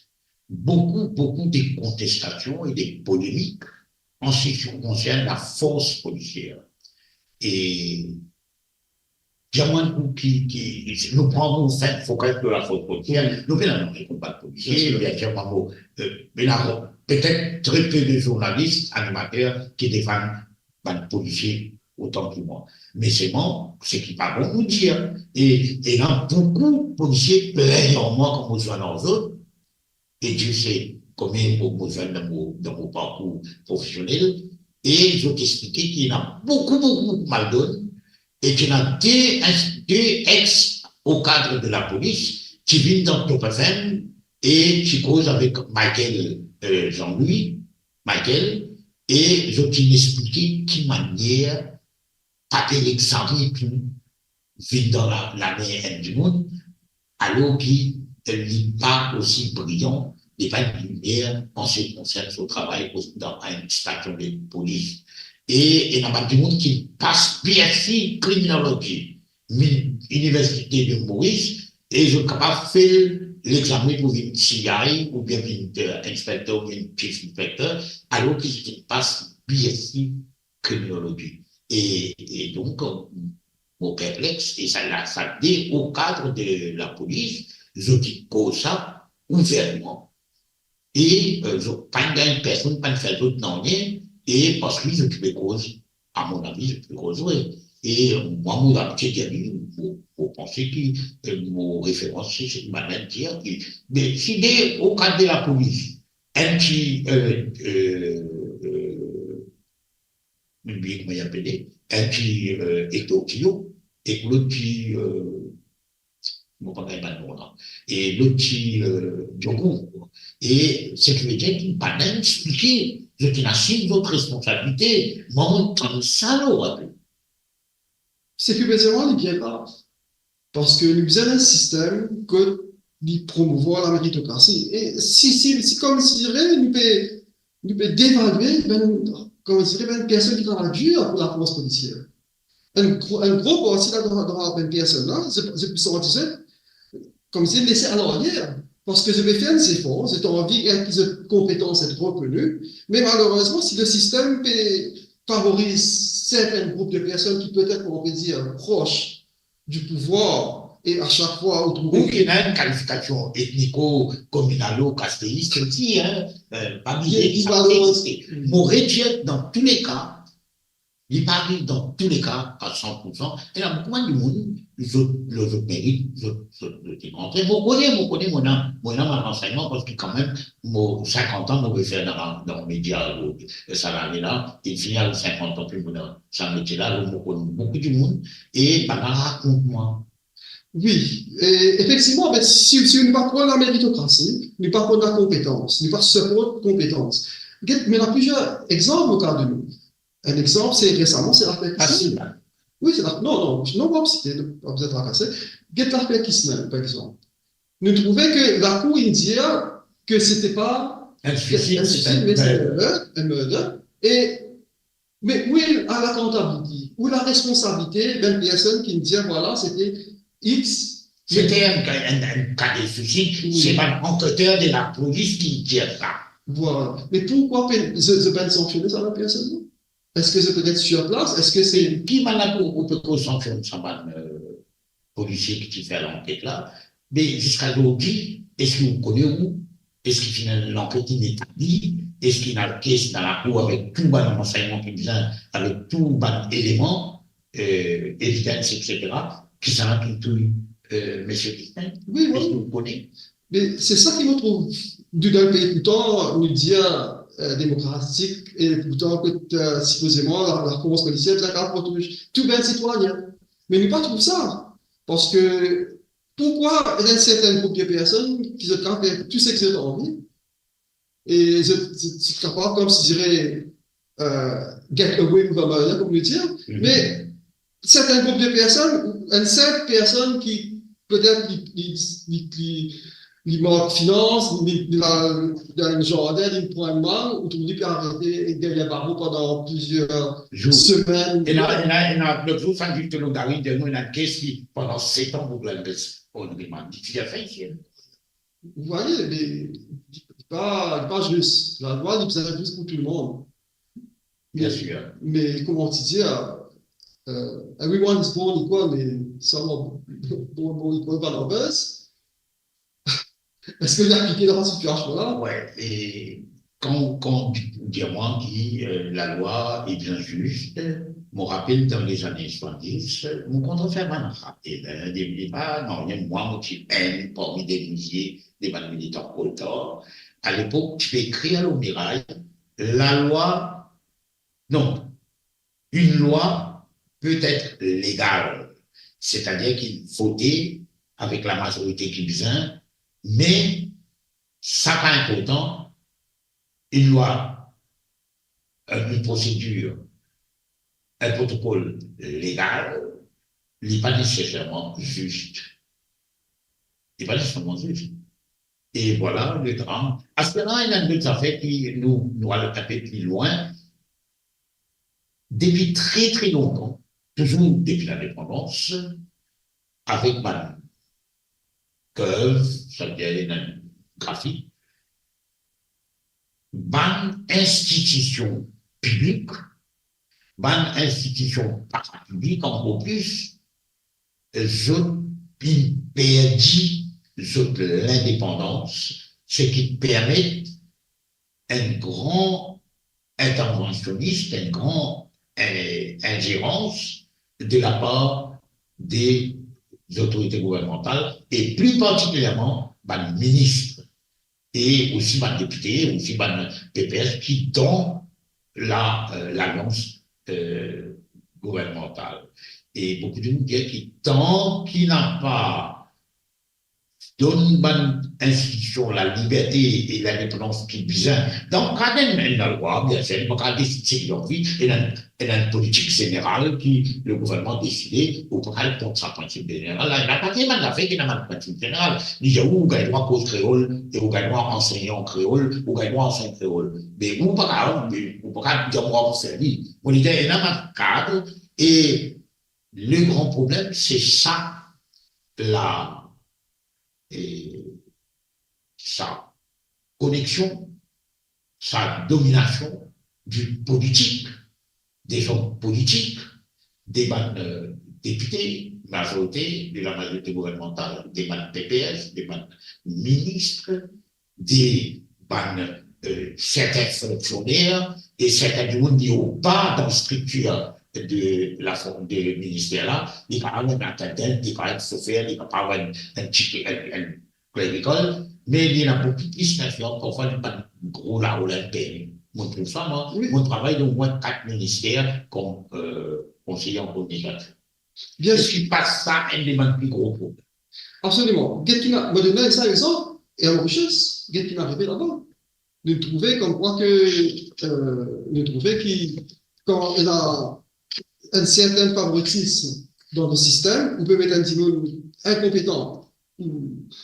boukou, boukou de kontestasion e de polemik an se ki konsern lafors polisier. E dir mwa enn kou ki, ki, nou pran nou fokal lor lafors polisier, nou pena nonm konbat polisie, bien sir, mo, euh, me la, petet tre pe de zournalis, animater ki defann bann polisie otan ki mwa. Me selman, seki pa bon nou dir, e, ena boukou polisie plin mwa kan mo zwenn ar zot, e Dieu sait konbien mo, mo zwenn dan mo, dan mo parkour profesionel, e zot explike ki ena boukou, boukou mal donn, e ki ena de, de ex o kad de lapolis ki vinn dan Top F M e ki koz avek Michael, euh, Jean-Louis, Michael, e zot inn explike ki manier pa pe examinn tou vinn dan la, lame enn dimoun, alor ki, euh, li pa osi briyan li pa enn limier an se ki konsern so travay dan enn stasion de polis. E, e ena bann dimoun ki pas B S C kriminolozi, mi-, Iniversite de Moris, e zot kapav fer legzame pou vinn C I oubien vinn, eh, inspekter oubien chief inspector, alor ki zot inn pas B S C kriminolozi. E, e donk, mo perplex, e sa la, sa de o kad de lapolis, zot inn koz sa ouvertman. E, eh, zot pa'nn gagn, personn pa'nn fer zot nanye, e parski zot ti pe koz, a mon avi, zot ti pe koz vre. E, eh, mwa, mo abitie dir li, mo, mo panse ki, eh, mo referans, se, se bann dir ki, me si de o kad de lapolis, enn ti, eh, eh, eh, mo bliye kouma li apele, enn ti, eh, etortio, ek lot ti, eh, mo pa gagn bann nom la. E lot ti, eh, diokou. E seki ve dir ki pa mem explike, zot inn asim zot responsabilite. Mwa, mo tann sa lor ape. Seki ve dir, li bien grav. Parski nou bizin enn sistem kot li promouvwar lameritokrasi. E si, si, si koumsi dire, nou pe, nou pe devalwe bann, koumsi dire, bann personn ki travay dir pou lafors polisier. Enn gro, enn gro parti ladan, dan bann personn la, zot, zot pe santi zot koumsi lese alaryer, parski zot pe fer enn zefor, zot anvi ki zot konpetans et rekoni, me malerezman, si le sistem pe favoriz serten group de personn ki petet, on peut dire, pros di pouvwar, e a sak fwa ou trouve... Ou ki ena enn kalifikasion etniko, kominalo, kasteis osi, hein, eh, pa bliye ki sa pe existe. Mo retir dan tou le ka, li pa ariv dan tou le ka a san pou san. Ena boukou bann dimoun, zot, lor zot merit, zot, zot, zot inn rantre. Mo kone, mo kone, mo ena, mo ena mo ransegnman, parski kanmem, mo sinkant an, mo pe fer dan la, dan media, eh, sa lane la, e fini ariv sinkant an, ki mo dan sa metie la, alor mo konn boukou dimoun, e bann la rakont mwa. Wi, e efektivman, anfet, si, si nou pa pran lameritokrasi, nou pa pran lakonpetans, nou pa siport konpetans. Get, me ena plizier exanp o ka de nou. Enn exanp, se resaman, se lafer Kisnel. Wi, se la, non, non, non, pa site, non, pa bizin trakase. Get lafer Kisnel, par exanp. Nou trouve ki lakour inn dir ki se ti pa enn suisid, enn suisid, me se enn murder, enn murder. E, me ou'le lakantablit, ou'le responsabilite bann personn ki inn dir, vwala, se ti X. Se ti enn, enn, enn ka de suisid, wi, se bann anketer de lapolis ki dir sa. Vwala. Me poukwa pe, zot, zot pa'nn sanksione sa bann personn la? Eski zot pe get sir plas? Eski se... Ki manier ou, ou pe koz sanksionn sa bann, eh, polisie ki ti fer lanket la? Me ziska zordi, eski ou kone ou, eski finn enn lanket inn etabli, eski ena kes dan lakour avek tou bann ransegnman ki bizin, avek tou bann eleman, eh, evidence, et cetera, kisannla ki touy, eh, misie Kisnel? Wi, wi. Eski ou kone? Me se sa ki mo trouv, nou dan pei, pourtan nou dir, eh, demokratik, e pourtan kot, eh, sipozeman la, lafors polisier, bizin kapav protez tou bann sitwayin. Me nou pa trouv sa. Parski poukwa ena enn serten group de personn ki zot kapav fer tou seki zot anvi, e zot, zot, zot kapav, koumsi dire, eh, get away with a murder, kouma nou dir, me serten group de personn, enn sinp personn ki petet li, li, li, li, li mank finans, li, li la, li dan enn zardin, li pran enn mal, ou trouv li pe arete deryer baro pandan plizier semenn. Ena, ena, ena, lot zour, sa, zis to logari, dir nou, ena enn kes ki, pandan set an, pou gagn res, on, li, li ti fer isi, hein. Vous voyez, mais li pa, li pa zis. Lalwa, li bizin zis pou tou lemonn. Bien sûr. Me kouma ti dir, eh, everyone is born equal, me some are born more equal than others. Eski li aplike dan sa sitiasion la? Wi, e kan, kan ou dir mwa ki, eh, lalwa li bien zis, mo rapel dan lezane swasant-dis, mo kontan fer bann rapel, hein, de, de pa, non, mwa, mo ti enn parmi de milie de bann militan koltar. A lepok, ti pe ekrir lor miray, lalwa, non, une loi peut être légale, c'est-à-dire ki vote avek lamazorite ki bizin, me sa pa inportan, une loi, euh, une procédure, un protocole légal, li pa neseserman zis. Li pa neseserman zis. E vwala, le dram. Aster la, ena enn lot zafer ki nou, nou al enpe pli lwin. Depi tre, tre lontan, touzour depi lindepandans, avek bann curve, savedir enn grafik, bann institision piblik, bann institision parapiblik ankor plis, zot inn perdi zot lindepandans, seki permet enn gran intervensionis, enn gran, eh, inzerans de lapar de zotorite gouvernmantal e pli partikilierman bann minis e osi bann depite, osi bann P P S ki dan la, eh, lalians, eh, gouvernmantal. E boukou dimoun dir ki tan ki napa donn bann institision laliberte e lindepandans ki bizin. Dan kad enn, enn lalwa, biensir, li pa kav desid seki li anvi, ena enn, ena enn politik zeneral ki le gouvernman deside, ou pa kav kont sa prinsip zeneral la. Ena pa ki bann zafer ki ena bann prinsip zeneral. Li dir ou gagn drwa koz kreol e ou gagn drwa ansegn an kreol, ou gagn drwa ansegn kreol. Me ou pa kav, ou pa kav dir mwa ou servi. Mo dir ena bann kad e le gran problem, se sa la, e sa koneksion, sa dominasion di politik, de zom politik, de bann, eh, depite, mazorite, de lamazorite gouvernmantal, de bann P P S, de bann minis, de bann, eh, sertin fonksioner e sertin dimoun ki opa dan striktir de la fon-, de minister la, li kapav enn atandan, li kapav enn sofer, li kapav enn, enn ti, enn, enn klerikal, me li ena boukou plis linflians, parfwa li bann gro lao la, enn pei. Mo trouv sa, mwa, wi, mo travay dan omwin kat minister kom, eh, konseye an kominikasion. Bien sir. Eski pa sa enn de bann pli gro problem? Absoliman. Get ki ena, mo donn enn sa exanp, e Mauritius, get ki ena arive laba. Nou trouve komkwa ke, eh, nou trouve ki kan ena enn sertin favoritism dan le sistem, ou pe met enn dimoun inkonpetan ou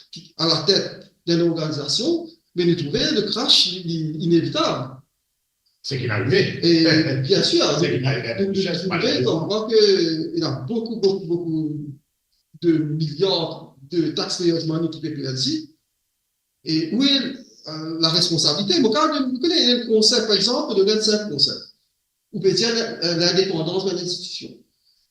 ki, a latet d'enn lorganizasion, me nou trouve le crash, li, li inevitab. Seki inn arive. E bien sir, seki inn arive, nou, nou trouve komkwa ke ena boukou, boukou, boukou de miliar de taxpayers' money ki pe perdi. E ou'le, eh, laresponsabilite? Mo kav, mo kone enn konsep, par exanp, mo donn enn sinp konsep. Ou pe dir, eh, lindepandans bann institision.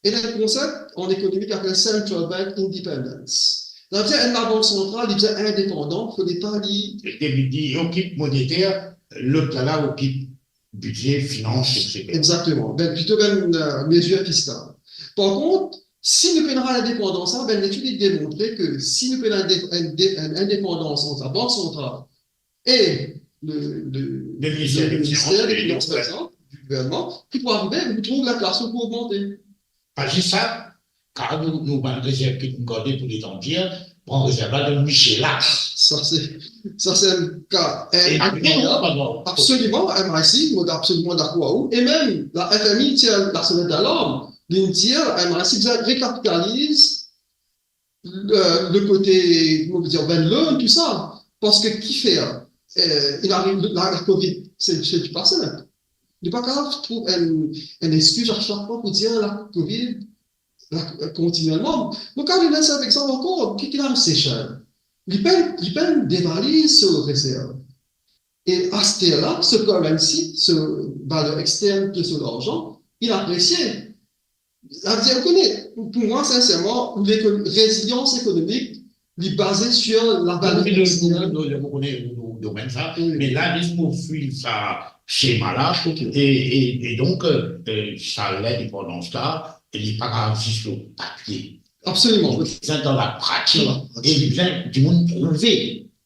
Ena enn konsep an ekonomi ki apel central bank independence. Savedir enn labank santral, li bizin indepandan, fode pa li... Li, li okip moneter, lot la, la okip bize, finans, et cetera. Exactement. Ben, plito bann, eh, mezir fiskal. Par kont, si nou pena lindepandans la, ben, letid inn demontre ke si nou pena enn de-, enn de-, enn indepandans ant labank santral e le, le, le minister de finans, par exanp, di gouvernman, ki pou arive, nou trouv linflasion pou ogmante. Pa zis sa, kar nou, nou bann rezerv ki nou garde pou letan dir, pran rezerv la donn Michel la. Sa se, sa se enn ka, e, inkroyab. Absoliman, M I C, mo absoliman dakor ar ou. E mem la F M I tir lasonet dalarm, li dir la M I C bizin rekapitaliz le, le kote, kouma dir, bann loan, tou sa. Parski ki fer, eh, inn ariv la, la covid, se, se pa sinp. Li pa kav trouv enn, enn exkiz a sak fwa pou dir la covid, la, kontinielman. Mo kav donn enn sel exanp ankor, ki, ki ena Sesel. Li pena, li pena de valiz so rezerv. E aster la, so currency, so valer extern de so larzan, li apresie. Savedir, ou kone, pou, pou mwa, sinserman, ou leko-, rezilians ekonomik, li baze sir lavaler... Wi, nou, nou, nou, nou, nou kone, nou, nou, domenn sa, wi, me la, les mo fil sa, sema la, ok, e, e, e donk, eh, sa lindepandans la, li pa kav zis lor papie. Absoliman. Li bizin dan lapratik, wi, e li bizin dimoun prouve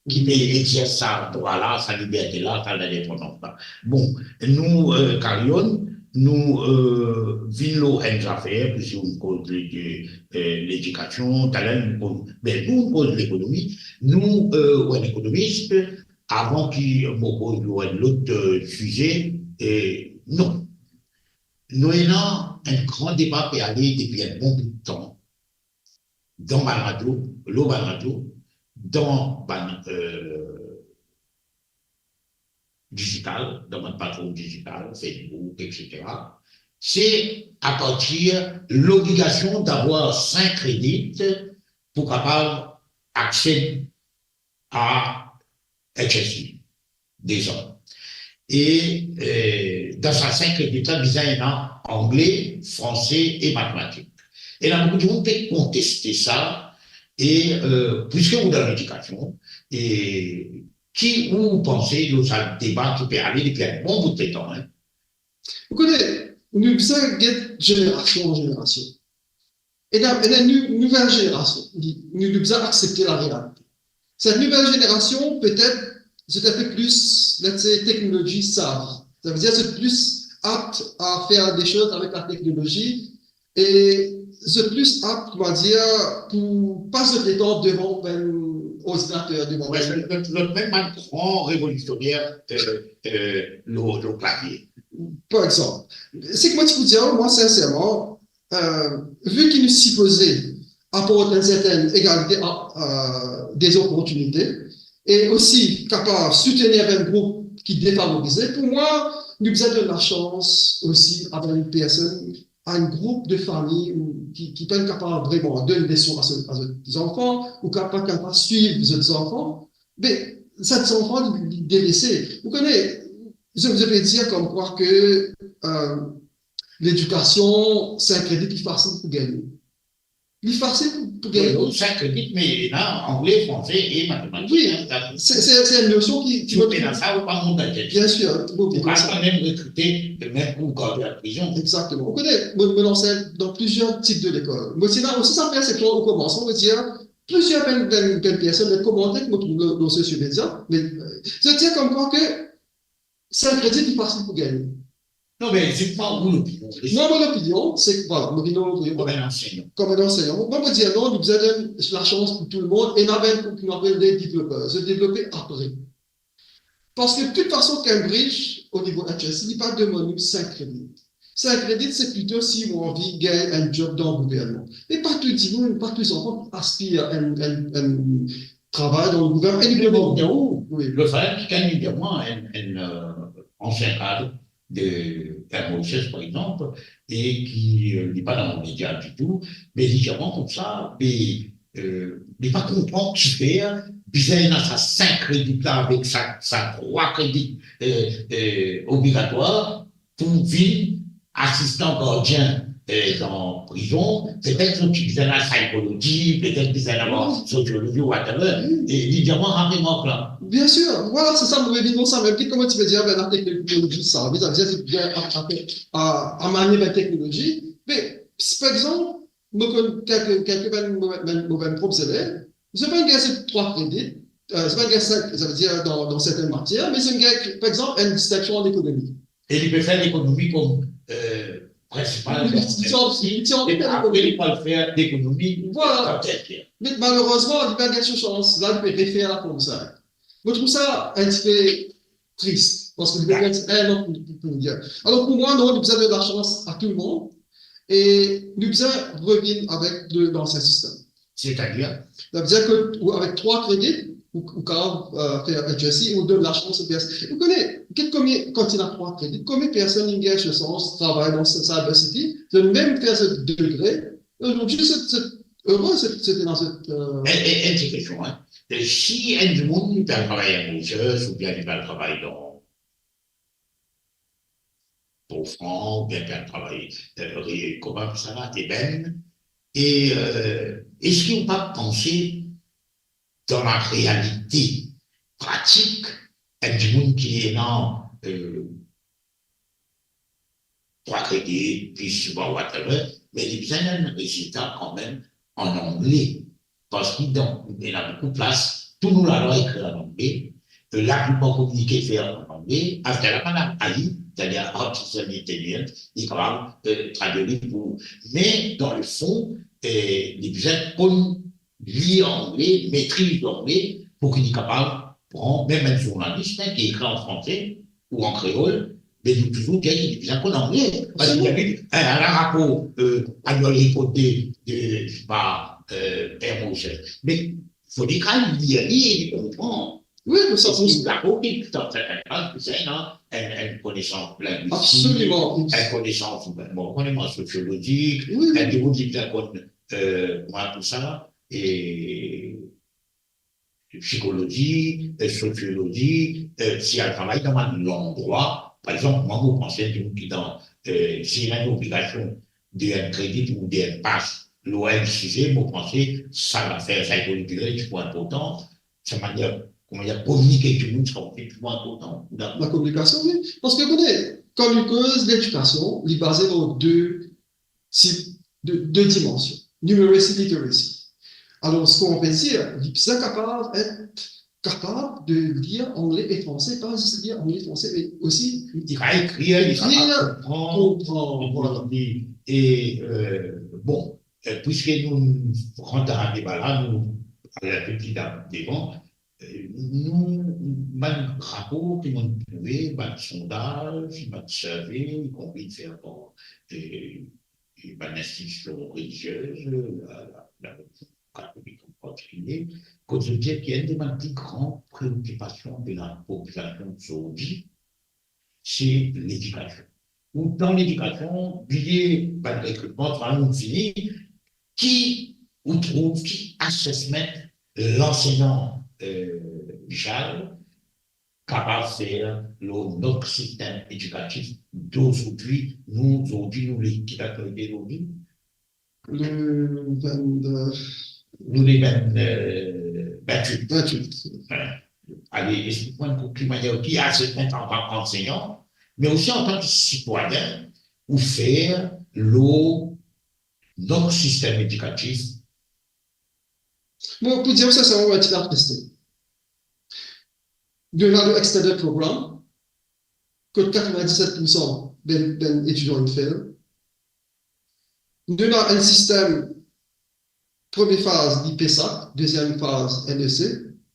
ki pe exers sa drwa la, sa liberte la, sa lindepandans la. Bon, nou, eh, Carillon, nou, eh, vinn lor enn zafer, piski nou koz de, de, eh, ledikasion, taler nou koz, be, nou koz lekonomi, nou, eh, ou enn ekonomis, avan ki mo koz lor enn lot, eh, size, eh, non. Nou ena enn gran deba pe ale depi enn bon bout tan, dan bann radio, lor bann radio, dan bann, euh, digital, dan bann platform digital, Facebook, et cetera, c'est à partir l'obligation d'avoir cinq crédits pour capable accès à H S C, deux ans. E, euh, dan sa cinq crédits la, bizin ena angle, franse e matematik. E la, boukou dimoun pe konteste sa, e, euh, piske ou dan ledikasion, e ki ou panse lor sa deba ki pe ale depi enn bon bout letan, hein? Ou kone, nou bizin get zenerasion an zenerasion. Ena, ena nou, nouvel zenerasion, li, nou, nou bizin aksepte larealite. Set nouvel zenerasion, petet, zot enpe plis, let's say, technology savvy. Savedir, zot plis apt a fer de soz avek la teknolozi e zot plis apt, on va dir, pou pas zot letan devan bann ordinater, devan bann... Wi, zot, zot, zot mem bann gran revolisioner, euh, euh, lor, lor klavie. Par exanp, seki mo ti pou dir, mwa, sinserman, euh, vi ki nou sipoze aport enn sertenn egalite a, a, de zoportinite e osi kapav soutenir enn group ki defavorize, pou mwa, nou bizin donn lasans osi a bann personn, a enn group de fami ou ki, ki pa'nn kapav vreman donn leson a so, a zot zanfan, ou kapav, kapav swiv zot zanfan, be, sa zanfan, li, li delese. Ou kone, zot, zot pe dir komkwa ke, euh, ledikasion, se enn kredi ki fasil pou gagne. Li fasil pou, pou gagne. Wi, wi, sa kredi, me ena angle, franse e matematik, wi, hein, dakor. Se, se, se enn nosion ki, ki... Si ou pena sa, ou pa mont dan tel. Bien sir, ou, ou pa kanmem rekrite, mem pou gard dan prizon. Exactement. Ou kone, mo, mo ansegn dan plizier tip de lekol. Mo ti ena osi sa persepsion o komansman, mo dir, plizier bann, bann, bann personn, bann komanter ki mo trouv lor, lor sosio media, me, euh, zot dir komkwa ke se enn kredi ki fasil pou gagne. Non, me zis mwa, ou lopinion. Mwa, mo lopinion, se ki, vwala, mo lopinion, lopinion, kom enn ansegnan. Kom enn ansegnan. Mwa, mo dir non, nou bizin donn lasans pou tou lemonn, e nou ena bann ki nou apel les développeurs, se devlope apre. Parski, de tout fason, Cambridge, o nivo H S C, li pa demann nou sink kredi. Sink kredi, se plito si ou anvi gagn enn job dan gouvernman. E pa tou dimoun, pa tou zanfan ki aspir enn, enn, enn travay dan gouvernman. E li... Wi. Lefet ki enn, enn, euh, ansien kad de Air Mauritius, par exanp, e ki, euh, li pa dan media ditou, me li dir mwa koumsa, me, euh, li pa konpran kifer bizin ena sa sink kredi la avek sa, sa trwa kredi, euh, euh, obligatwar pou vinn asistan gardien, euh, dan prizon, petet zot ti bizin ena psikolozi, petet bizin ena sosiolozi, whatever. E li dir mwa, ah, remark la. Bien sir, vwala, se sa, mo revinn lor sa mem, ki kouma ti pe dir, ben, la teknolozi, sa, savedir, se bien a, a, a, a manie bann teknolozi, me, par exanp, mo konn kelke, kelke bann mo, bann, mo bann prop zelev, zot pa gagn zot trwa kredi, euh, zot pa gagn sink, savedir dan, dan sertenn matier, me zot gagn, par exanp, enn distinksyon an ekonomi. E li pe fer lekonomi kom, euh, prinsipal. Li, li, li, li, li, e apre, li pou al fer lekonomi, vwala, dan tel ker. Me malerezman, li pa gagn so sans la, li pe refer la koumsa. Mo trouv sa enn tipe tris, parski li pe... Dakor. Gagn enn an pou, pou, pou li. Alor, pou mwa, non, nou bizin donn lasans a tou lemonn, e nou bizin revinn avek de, dan sa sistem. Setadir? Savedir ke ou, avek trwa kredi, ou, ou kapav, euh, fer H S C, ou donn lasans o personn. Ou kone, get konbien, kan ti ena trwa kredi, konbien personn inn gagn so sans travay dan sa, sa cyber city, zot mem fer zot degre, e zordi zot, zot ere, zot, zot ena zot, euh... E, e, enn ti kestion, hein. E si enn dimoun, li pe al travay Air Mauritius, oubien li pe al travay dan Port-au-Prince, oubien pe al travay, euh, kouma sa la, Eben. E, euh, eski ou pa panse, dan la realite pratik, enn dimoun ki ena, euh, trwa kredi, plis, whatever, me li bizin enn rezilta kanmem an angle. Parski dan, ena boukou plas, tou nou lalwa ekri an angle, euh, laplipar kominike fer an angle, after la, bann A I, setadir artificial intelligence, li kapav, euh, tradwir li pou ou. Me dan lefon, euh, li bizin konn lir angle, metriz langle, pou ki li kapav pran, mem enn zournalis, hein, ki ekri an franse ou an kreol, me li touzour dir ki li bizin konn angle. Parski li, hein, la rapor, euh, annual report de, de, par, euh, Air Mauritius. Me fode ki li lir li, li konpran. Wi, me sa, parski pou li, dakor, ki dan sertin ka, li bizin ena enn, enn konesans lingwistik, absoliman, enn konesans, bon, konesans sosiolozik, wi, wi, enn dimoun ki bizin konn, eh, kouma tou sa, e psikolozi, eh, sosiolozi, eh, si al travay dan bann landrwa, par exanp, mwa, mo panse enn dimoun ki dan, eh, si ena enn obligasion de enn kredi ou de enn pas lor enn size, mo panse sa zafer sa ekonomik la, li tro inportan, sa manier, kouma dir, kominike dimoun, sa osi tro inportan. Ou dakor? Lakominikasion, wi. Parski, ou kone, kan nou koz ledikasion, li baze lor de tip, de, de dimansion, numeracy, literacy. Alor, seki ou pe dir, li bizin kapav et kapav de lir angle e franse, pa zis lir angle, franse, me osi li kapav ekrir, li kapav ekrir, konpran, konpran, vwala. E, eh, bon, eh, piski nou rant dan deba la, nou al enn pe pli da-, devan, eh, nou, bann rapor ki nou trouve, bann sondaz, bann survey, ikonpri fer par, eh, e bann institision reliziez, la, la, la relizion katolik an partikilie, kot zot dir ki enn de bann pli gran preokipasion de lapopilasion zordi, se ledikasion. Ou dan ledikasion, bliye bann rekritman, trwa nou fini, ki ou trouv, ki assessment lansegnan, eh, Michel, kapav fer lor not sistem edikatif dozordi, nou, zordi, nou, ki lakalite zordi? Le vingt-deux. Nou le vingt, eh, vingt-huit. Vingt-huit. Wi. Ale, esplik mwa enn kou ki manier, ki assessment antan ki ansegnan, me osi antan ki sitwayin, ou fer lor not sistem edikatif. Mo, pou dir ou sinserman, mo ti atris. Nou ena le extended program, kot katrovin-diset poursan bann, bann etidian inn fail. Nou ena enn sistem, premie faz, li PESAC, deziem faz, NEC,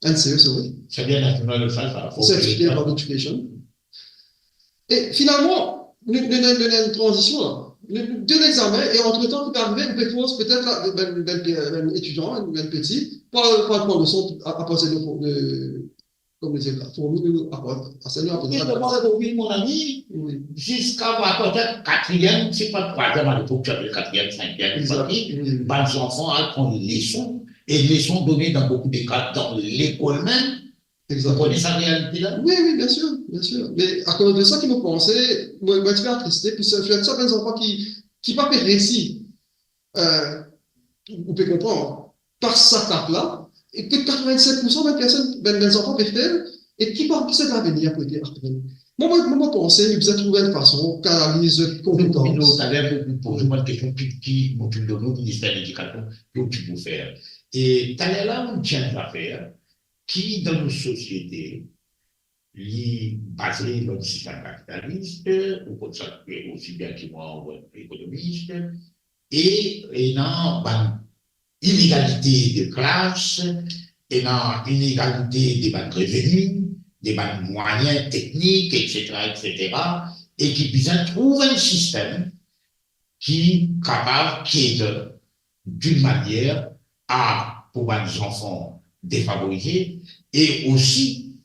NCE, sorry. Certificate of Education. E finalman, nou, nou, nou, nou ena enn tranzision la. Nou, nou, de lexamen, e antretan, ki pe arive, nou pe koz petet la, bann, bann, bann etidian, bann piti, pa, pa pran leson, a, apartir de, de, kouma dir la, formi nou, apar, aster nou apel sa. Wi, mon ami, wi, ziska, apartir katriem, se pa trwaziem, alepok, ti apel katriem, sinkiem, wi, bann zanfan al pran leson, e leson done dan boukou de ka dan lekol mem, Exactement. Vous connaissez sa réalité-là ? Oui, oui, bien sûr, bien sûr. Me akoz de sa ki mo panse, mo, mo ti pe atriste, pou sa, fer sa bann zanfan ki, ki pa pe resi, euh, ou pe konpran, pas sa etap la, e ki katrovin-diset poursan bann personn, bann, bann zanfan pe fer, e ki pa, ki sa lavenir pou ete apre. Mo, mo, mo, mo panse, nou bizin trouv enn fason kanaliz zot konpetans. Nou, nou, taler, pou, pou poze mwa enn kestion, ki, ki, mo finn donn ou Minister Ledikasion, ki ou ti pou fer. E taler la, ou ti ena zafer, ki dan nou sosiete, li baze lor sistem kapitalis, ou konn sa osi bien ki mwa, ou ekonomis, e ena bann inegalite de klas, ena inegalite de bann reveni, de bann mwayin teknik, et cetera, et cetera, e ki bizin trouv enn sistem ki kapav cater d'une manière à, pou bann zanfan defavorize, e osi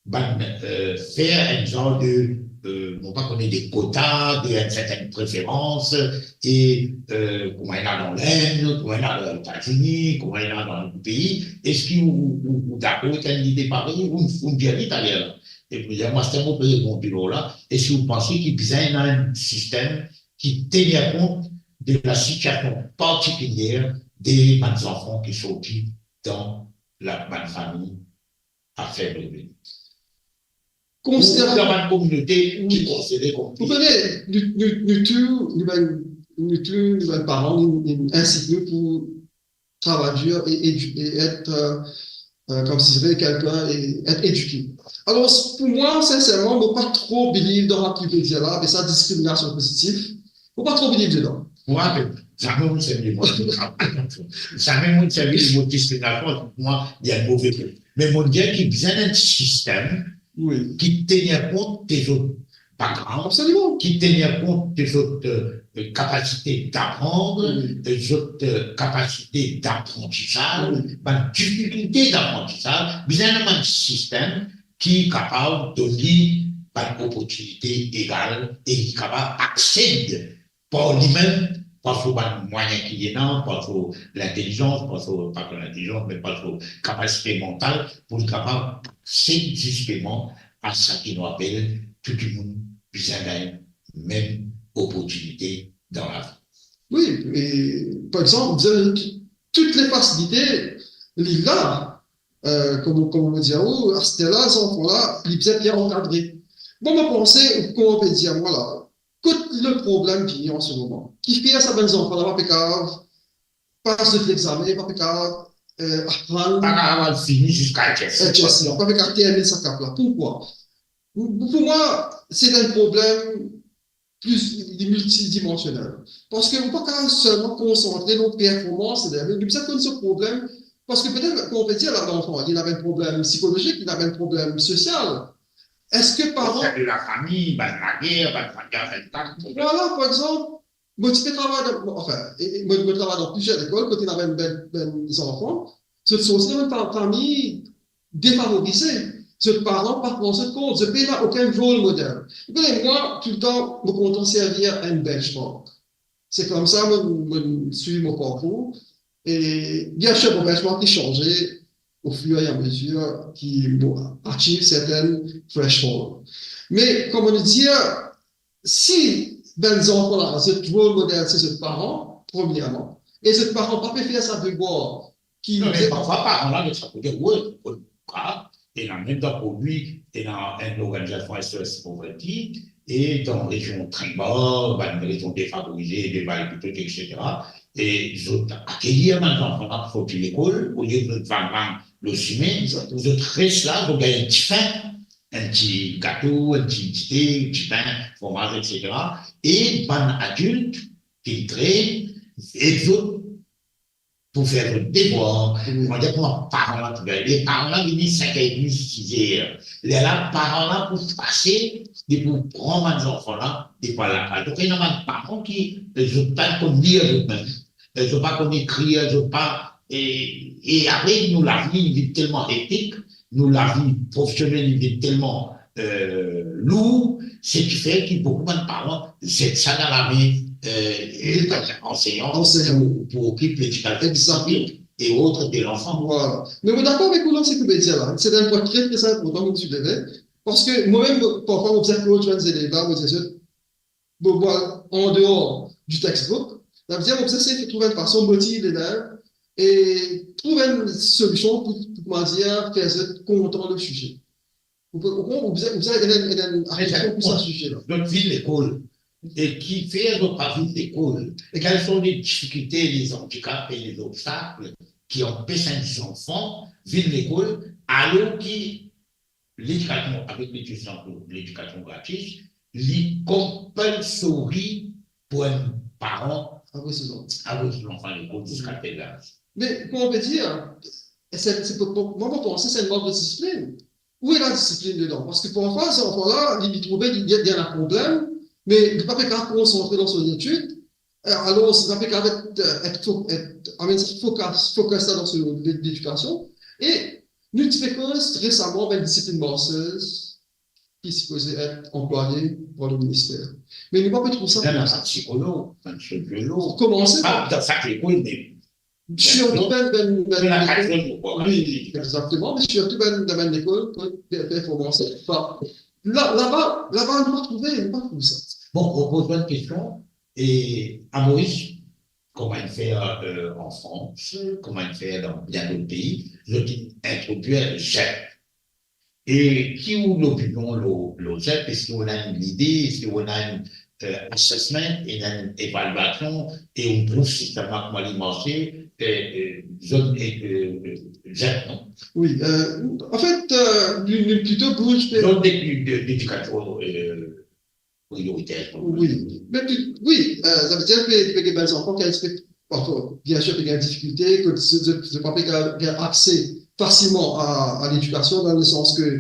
bann, euh, fer enn zor de, euh, mo pa kone, de kota, de enn sertenn preferans, e, euh, kouma ena dan Lenn, kouma ena dan Etazini, kouma ena dan pei, eski ou, ou, ou dakor avek enn lide parey, ou, ou dir li taler la? Epi, mwa, se mo pe reponn lor la, eski ou panse ki bizin ena enn sistem ki tenir kont de la sitiasion partikilie de bann zanfan ki sorti dan la, bann fami a feb reveni. Konsideran ou dan bann kominote ki, wi, konsidere kom... Ou kone, nou, nou, nou tou, nou bann, nou tou, nou bann paran, nou, nou insite nou pou travay dir e, e, e et, euh, euh, comme si c'était quelqu'un et être éduqué. Alor, pou mwa, sinserman, mo pa tro believe dan sa ki ou pe dir la, apel sa diskriminasion pozitif. Mo pa tro believe dedan. Mwa, zame mo servi mo, zame mo servi mo diskriminasion, pou mwa, li enn move trik. Me mo dir ki bizin enn sistem, wi, ki tenir kont de zot, background, absoliman, ki tenir kont de zot, euh, kapasite d'apprendre, wi, de zot, euh, kapasite d'apprentissage, wi, bann difikilte d'apprentissage, bizin ena bann sistem ki kapav donn li bann opotinite egal e ki kapav aksede par limem, par so bann mwayin ki li ena, par so lintelizans, par so, pa so lintelizans, me par so kapasite mantal, pou li kapav aksede zisteman a sa ki nou apel tou dimoun bizin gagn mem opotinite dan lavi. Wi, e par exanp, bizin tou, tou le fasilite, li la, euh, kouma, kouma mo dir ou, aster la, zanfan la, li bizin bien ankadre. Bon, mo panse, kouma ou pe dir mwa la, kot le problem vini an se moman? Kifer sa bann zanfan la pa pe kapav pas zot lexame, pa pe kapav, euh, aprann, pa kapav fini ziska H S C, H S C, pa pe kapav terminn sa kap la? Poukwa? Pou, pou mwa, se enn problem pli, li miltidimansionel. Parski ou pa kapav selman konsantre lor performans, setadir, li bizin konn so problem, parski petet, kouma ou pe dir la, lanfan, li ena enn problem psikolozik, li ena enn problem sosial. Eski paran, de lafami, bann lager, bann, bann, bann, bann, vwala, par exanp, mo ti pe travay dan, anfin, e, e, mo, mo travay dan plizier lekol, kot ena bann, bann, bann zanfan, zot sorti dan bann fa-, fami defavorize, zot paran pa pran zot kont, zot pena okenn rol model. Ou kone, mwa, toultan, mo kontan servi enn benchmark. Se koumsa mo, mo swiv mo parkour. E biensir, mo benchmark li sanze ofirameazir ki mo achieve serten threshold. Me, kouma nou dir, si bann zanfan la, zot rol model se zot paran, premierman, e zot paran pa pe fer sa devwar ki... Non, me parfwa paran la, zot sa pou dir, wi, wi, wi, ena mem dan Port Louis, ena enn lorganizasion S O S Poverty, e dan rezion Tringbah, bann rezion defavorize, Delvaux-les-Coutures, et cetera. E zot akeyi bann zanfan la pou sorti lekol, olie zot vagn-vagn lor sime, zot res la, zot gagn enn ti fen, enn ti gato, enn ti dite, enn ti pin, fromaz, et cetera. E bann adilt ki train, ed zot pou fer zot devwar, wi, kouma dir, kouma paran la pou gagn. E paran la vini sink er edmi, sis er. Lerla paran la pou fase, li pou pran bann zanfan la, li pou al lakaz. Donk, ena bann paran ki, eh, zot pa konn lir zot mem, eh, zot pa konn ekrir, zot pa, e, e apre, nou lavi, li vinn telman ektik, nou lavi profesionel, li vinn telman, eh, lour, seki fer ki boukou bann paran zet sa dan lame, eh, ansegnan, ansegnan, pou, pou okip ledikasion, egzakteman, e ot de lanfan. Vwala. Me mo dakor avek ou dan seki ou pe dir la. Se enn pwin tre, tre inportan ki ou souleve, parski mwa mem, parfwa, mo bizin koz bann zelev la, mo dir zot, mo, mo al an deor di textbook, savedir mo bizin sey trouv enn fason motiv elev e trouv enn solision pou, pou, koumadir, fer zot konpran le size. Ou pe, ou, ou bizin, ou bizin ena, ena enn atansion pou sa size la. Zot vinn lekol. E kifer zot pa vinn lekol? E kel son le difikilte, le zandikap e le zobstak ki anpes enn zanfan vinn lekol, alor ki ledikasion, avek ledikasion, ledikasion gratis, li compulsory pou enn paran avoy so zanfan lekol ziska tel laz. Me, kouma ou pe dir, e se, se pou, pou, mwa, mo panse se enn mank de disiplin. Ou ena disiplin dedan? Parski parfwa, zanfan la, li, li trouve li, li ena problem, me li pa pe kapav konsantre dan so etid, eh, alor, li pa pe kapav et, eh, et fo-, et, amenn sa focus, focus la dan so le-, ledikasion. E nou ti pe koz resaman avek disiplin marsez, ki sipoze et anplwaye par le minister. Me nou pa pe trouv sa. Ena bann psikolog, bann sosiolog. Koumadir, pa dan sak lekol, me sirtou bann, bann, bann, wi, egzakteman, me sirtou bann, dan bann lekol, kot pe-, performans, pa. La, laba, laba, nou pa trouve, nou pa trouv sa. Bon, mo poz enn kestion, e a Moris, kouma inn fer, euh, an Frans, kouma inn fer dan bien dot pei, zot inn introdwir ZEP. E ki ou lopinion lor, lor ZEP? Eski ou ena enn lide, eski ou ena enn, euh, assessment, ena enn evalyasion, e ou trouv sistememan kouma li marse, euh, euh, zot, euh, euh, ZEP, non? Wi, euh, anfet, euh, nou, nou plito bouz... Zot de, de, ledikasion, euh, prioriter. Wi, me pi, wi, euh, savedir ki, ki bann zanfan ki anfet, anfin, biensir, ki gagn difikilte, ki zot, zot, zot pa pe gagn, gagn akse fasilman a, a ledikasion, dan le sans ki,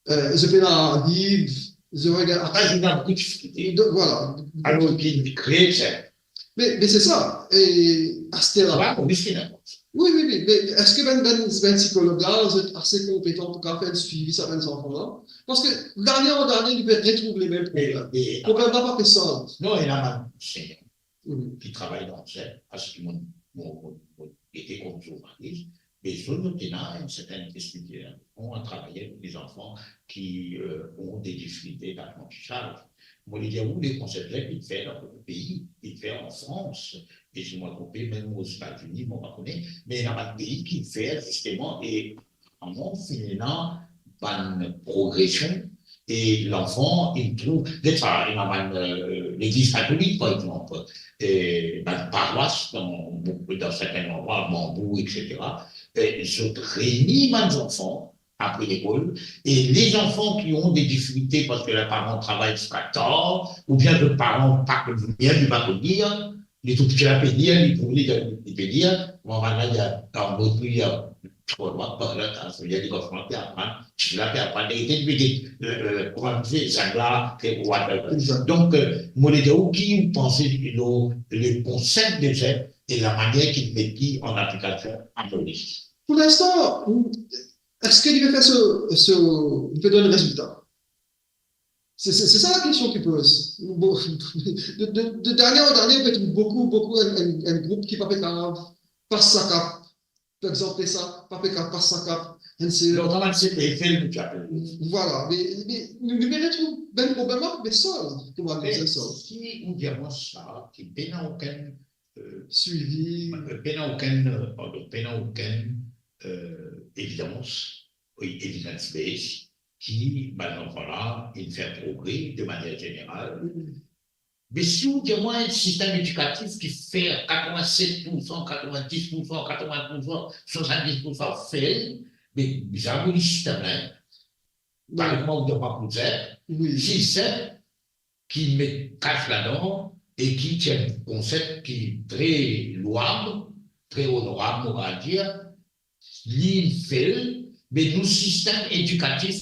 euh, zot pena liv, Zot regard, Pas ena boukou difikilte. Donc, voilà. Alor ki kree sa. Mais, mais c'est ça. Et à ce terrain-là. Wa, mo miskin. Oui, oui, oui. Mais est-ce que ben, ben, ben psychologue là, vous êtes assez compétent pour faire un suivi sur les enfants là? Parce que d'année en année, il peut retrouver les mêmes problèmes. Problème là, pas que ça. Non, ena bann ansegnan Mhm. ki travay dan sel, parski mo, mo, mo, mo ete kom zournalis, me zot, zot ena enn sertin espesyalis, on travay avek de zanfan ki, euh, ont des difficultés d'apprentissage. Mo le dir ou, le konsep la, li fer dan pei, li fer an Frans, e si mo pa tronpe, mem Ozetazini, mo pa kone, me ena bann pei ki fer zisteman, e aparaman, finn ena bann progresion, e lanfan, li trouv, detrwa, ena bann, euh, legliz katolik, par exanp, e bann parwas dan, dan sertin landrwa, Bambou, et cetera, e zot reini bann zanfan apre lekol, e les enfants qui ont des difficultés parce que leurs parents travaillent jusqu'à tard, oubien lor paran pa konn lir, li pa konn lir, li trouv ki la pe lir, li trouv li, li pe lir, kouma bann la, li a, an mot, li a, tro lwa, par la, ta, sa vedir, li koumans pe aprann, ti la pe aprann, e, e, e, kouma nou dir, zagla, e, whatever. Donk, euh, mo le dir ou, ki ou panse lor le konsep de zep e lamanier ki met li an aplikasion a Moris? Pour l'instant, est-ce que li pe fer so, so, li pe donn rezilta? C'est, c'est, c'est ça la question qui pose. Bon, de, de, de dernière en dernière, on trouve beaucoup, beaucoup un, un, un groupe qui pa pe kapav pas sa kap. Par exemple, sa, pa pe kapav pas sa kap. Enn seri. Lontan, bann CP, fel nou ti apel. Voilà, me, me nou, nou retrouv mem problem la, me sa, kouma nou dir sa. Si ou dir mwa sa, ki pena okenn, euh, Suivi. Pena okenn, euh, pardon, pena okenn, euh, evidans, wi, evidence base, ki bann zanfan la, li fer progre de manier zeneral. Mm. Me si ou dir mwa enn sistem edikatif ki fer katrevinset pour san, katrevindis pour san, katrevin pour san, swasanndiz pour san fel, me bizin mo li sistem la, hein. Par exemple, ou dir mwa pou zep, Oui. Sistem ki met kas ladan e ki ti enn konsep ki tre lwab, tre onorab, mo va dir, li fel, me nou sistem edikatif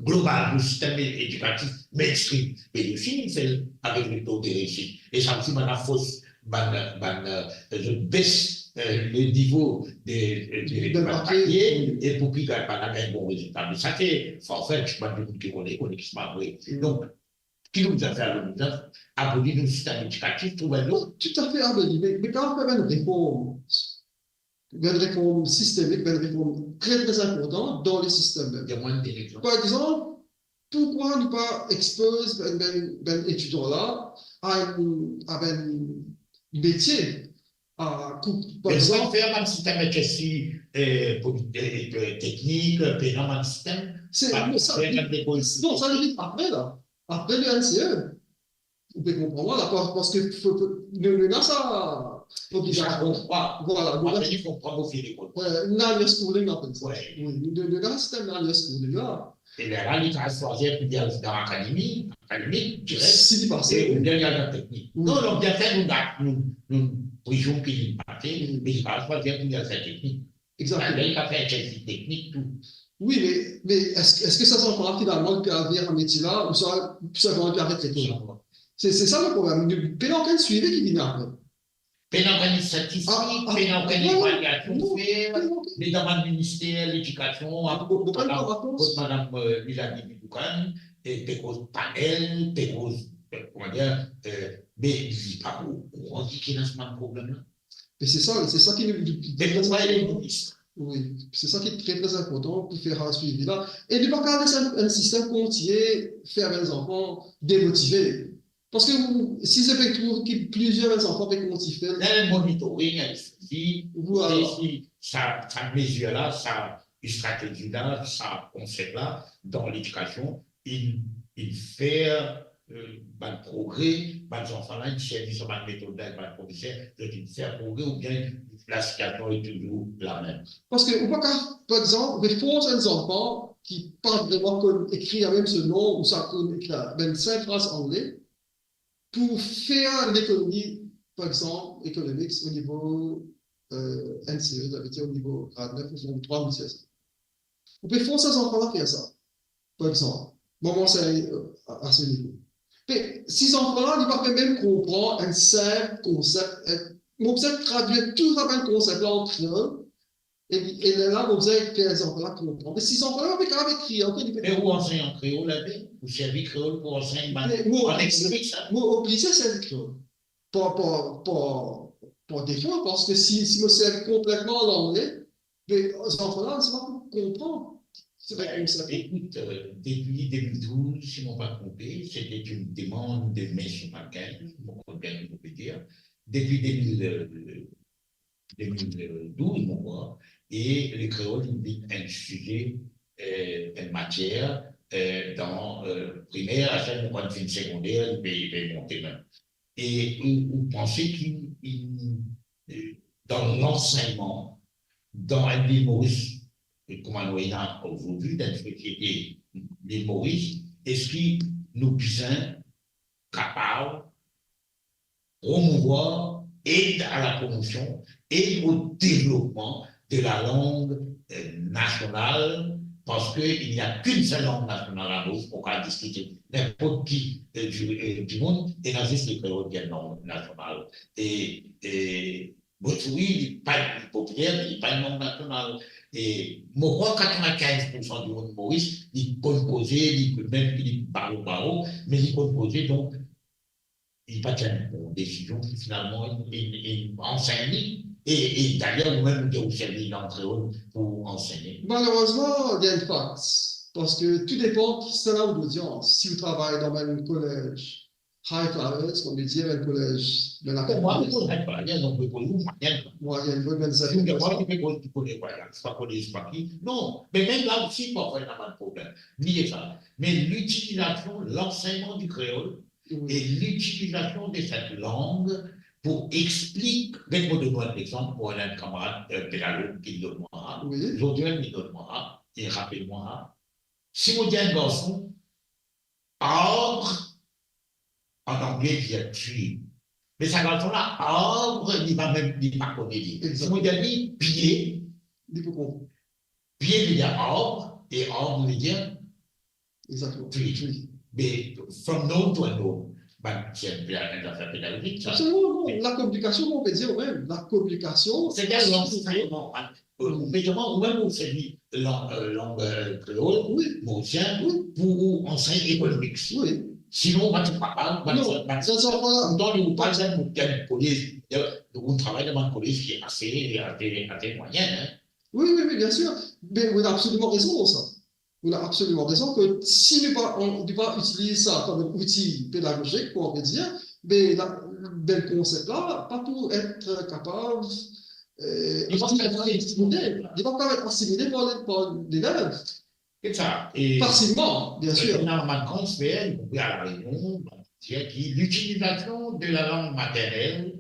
global, nou sistem edikatif mainstream, me li osi li fel avek le to de reysit. E sa osi bann la fos, bann, bann, euh, zot bes, euh, le nivo de, de, de, De bann papie. E pou ki gagn pa gagn bon rezilta. Me sa se farfetch, bann dimoun ki kone, kone ki se pa vre. Donk, ki nou bizin fer, nou bizin aboli nou sistem edikatif, trouv enn lot. Tout à fait aboli, me, me kan fer enn reform, enn reform sistemik, enn reform tre, tre inportan dan le sistem mem. Donn mwa de lexanp. Par exemple, pourquoi ne pas exposer ben, ben, ben étudiant là à, un- à un métier, à coup, par Me sa exemple, fer bann sistem HSC, euh, pou, euh, euh, teknik, euh, pena bann sistem. c'est, Pas mais ça, faire dans des écoles. Non, ça arrive après là. Après le NCE. Ou pe konpran mwa la, par- parce que faut, faut, nou, nou ena sa Sa obligasion. konpran. Voilà, nou Mwa ena, pe dir konpran mo fini kot. euh, nou ena schooling, on appelle ça. Ouais. Oui, nou, nou ena sistem nou ena schooling la. E lerla li kapav swazir pou li al dan akademi, akademi, direk, Si li pase, e oui. Oubien li al dan teknik. Oui. Non, non, bien fer nou dat, nou, nou prizon ki li pase, Mm. me li kapav swazir pou li al fer teknik. Exactement. Lerla li kapav fer HSC teknik, tou. Oui, mais, mais est-ce, est-ce que sa zanfan la, finalman, li pe al vinn sa metier la, ou sa, sa zanfan la, li pe aret lekol? C'est, c'est ça le problème. Nou pena okenn suivi ki vinn apre. Pena okenn statistik, Ah, ah, pena okenn non, evaliasion non, fer, pena okenn. Ni dan bann minister ledikasion, Bon, bon, kot madam, bon, kot madam, euh, Lilani Bidoukan, e pe koz panel, pe koz, euh, kouma dir, euh, me li pa okouran ki ena sa bann problem la. E se sa, se sa ki nou, nou, Me pou mwa, li minis. Oui, se sa ki tre, tre inportan pou fer sa swivi la. E nou pa kapav les enn, enn sistem kontign fer bann zanfan demotive. Parski ou, si zot pe trouv ki plizier bann zanfan pe kontign fer, Enn monitoring, enn swivi, voilà. E si sa, sa mezir la, sa stratezi la, sa konsep la, dan ledikasion, li, li fer, euh, bann progre, bann zanfan la, li servi so bann metod la, bann profeser, zot inn fer progre, oubien lasitiasion li touzour lamem? Parski ou pa kapav, par exanp, ou pe fors enn zanfan ki pa vreman konn ekrir mem so nom, ou sa konn ekrir bann senp fraz angle, pou fer lekonomi, par exanp, economics o nivo, euh, NCE, sa ve dir o nivo grad nef, o nivo trwa, mil six cents. Ou pe fors sa zanfan la fer sa, par exanp. Mo, mo ansegn, euh, a, a se nivo. Me si zanfan la, li pa pe mem konpran enn sinp konsep, enn, mo bizin tradwir tou sa bann konsep la an kreol, e, e lerla mo bizin fer zanfan la konpran. Me si zanfan la pa pe kapav ekrir ankor, li pe... Me ou ansegn an kreol, abe? Ou servi kreol pou ansegn bann, me mo, an eksplik sa? Mo oblize servi kreol. Par, par, par, par defo, parski si, si mo servi konpletman an angle, be, zanfan la, li pa pou konpran. Se pa... Ben, konpran. Ekout, euh, depi de mil douz, si mo pa tronpe, se te enn demann de Maitre Maquin, mo konn bien ki mo pe dir, depi de mil, euh, de mil douz, mo krwar, e lekreol li vinn enn size, euh, enn matier, euh, dan, euh, primer, apre mo krwar finn segonder, li pe, li pe monte mem. E ou, ou panse ki, ki, euh, dan lansegnman, dan enn Lil Moris, e kouma nou ena azordi, dan enn sosiete Lil Moris, eski nou bizin kapav promouvwar, ed a la promosion, ed o devlopman de la lang, euh, nasional, parski il n'y a qu'une seule langue nationale à Maurice, ou kav diskite ninport ki, euh, di, euh, dimoun, ena zis lekreol ki enn lang nasional. E, e, bon, wi, li pa, li popiler, me li pa enn lang nasional. E mo krwar katrevinkinz poursan dimoun Moris, li konn koze, li, mem ki li baro, baro, me li konn koze, donk, li pa ti enn bon desizion ki finalman li, li, li ansegn li. E, e dayer, ou mem, ou servi lang kreol pou ansegne. Malerezman, li enn fars, parski tou depan kisannla ou lodians. Si ou travay dan enn kolez high flyers, kouma dir, enn kolez, me la... Pou mwa, pou high flyers, donk, pou ou, mwayenn. Mwayenn, wi, me... Si ou devan, ou pe koz, ou koz, mwayenn, sa kolez pa ki. Non, me mem la osi, parfwa, ena bann problem. Bliye sa. Me litilizasion, lansegnman di kreol, wi, e litilizasion de set lang pou explik, get mo donn ou enn lexanp, mo ena enn kamarad, euh, pedagog ki donn mwa, wi, zordi mem li donn mwa, li rapel mwa, si mo dir enn garson, arbre, an angle, li dir tree. Me sa garson la, arbre, li pa mem, li pa kone li. Egzakteman. Si mo dir li pie, li pou konpran. Pie vedir arbre, e arbre vedir... Egzakteman. Tree. Tree. Me from noun to unknown, bann ti enn pe, enn zafer pedagozik, sa. Absoliman, non. Me lakominikasion, on peut dire mem, lakominikasion, se bien lansegnman, hein. Euh, ou pe dir mwa, ou mem ou servi lang, euh, lang, euh, kreol, wi, morisien, wi, pou ou ansegn economics. Wi. Sinon, ou pa ti kapav, ou pa ti... Non, sa, sa, voilà. Pourtan, ou pa ti enn kolez, euh, ou travay dan enn kolez ki ase, ase, ase mwayenn, hein. Wi, wi, wi, biensir. Me ou ena absoliman rezon dan sa. Ou ena absoliman rezon ke si nou pa, nou pa itiliz sa kom enn outi pedagozik, kouma on pe dir, be la, be konsep la pa pou et kapav, euh, li pa pou et asimile, li pa pou kapav et asimile par le, par lelev. E sa, e fasilman, biensir. Ena bann gran eksper, inkopri a La Réunion, bann eksper ki, l'utilisation de la langue maternelle,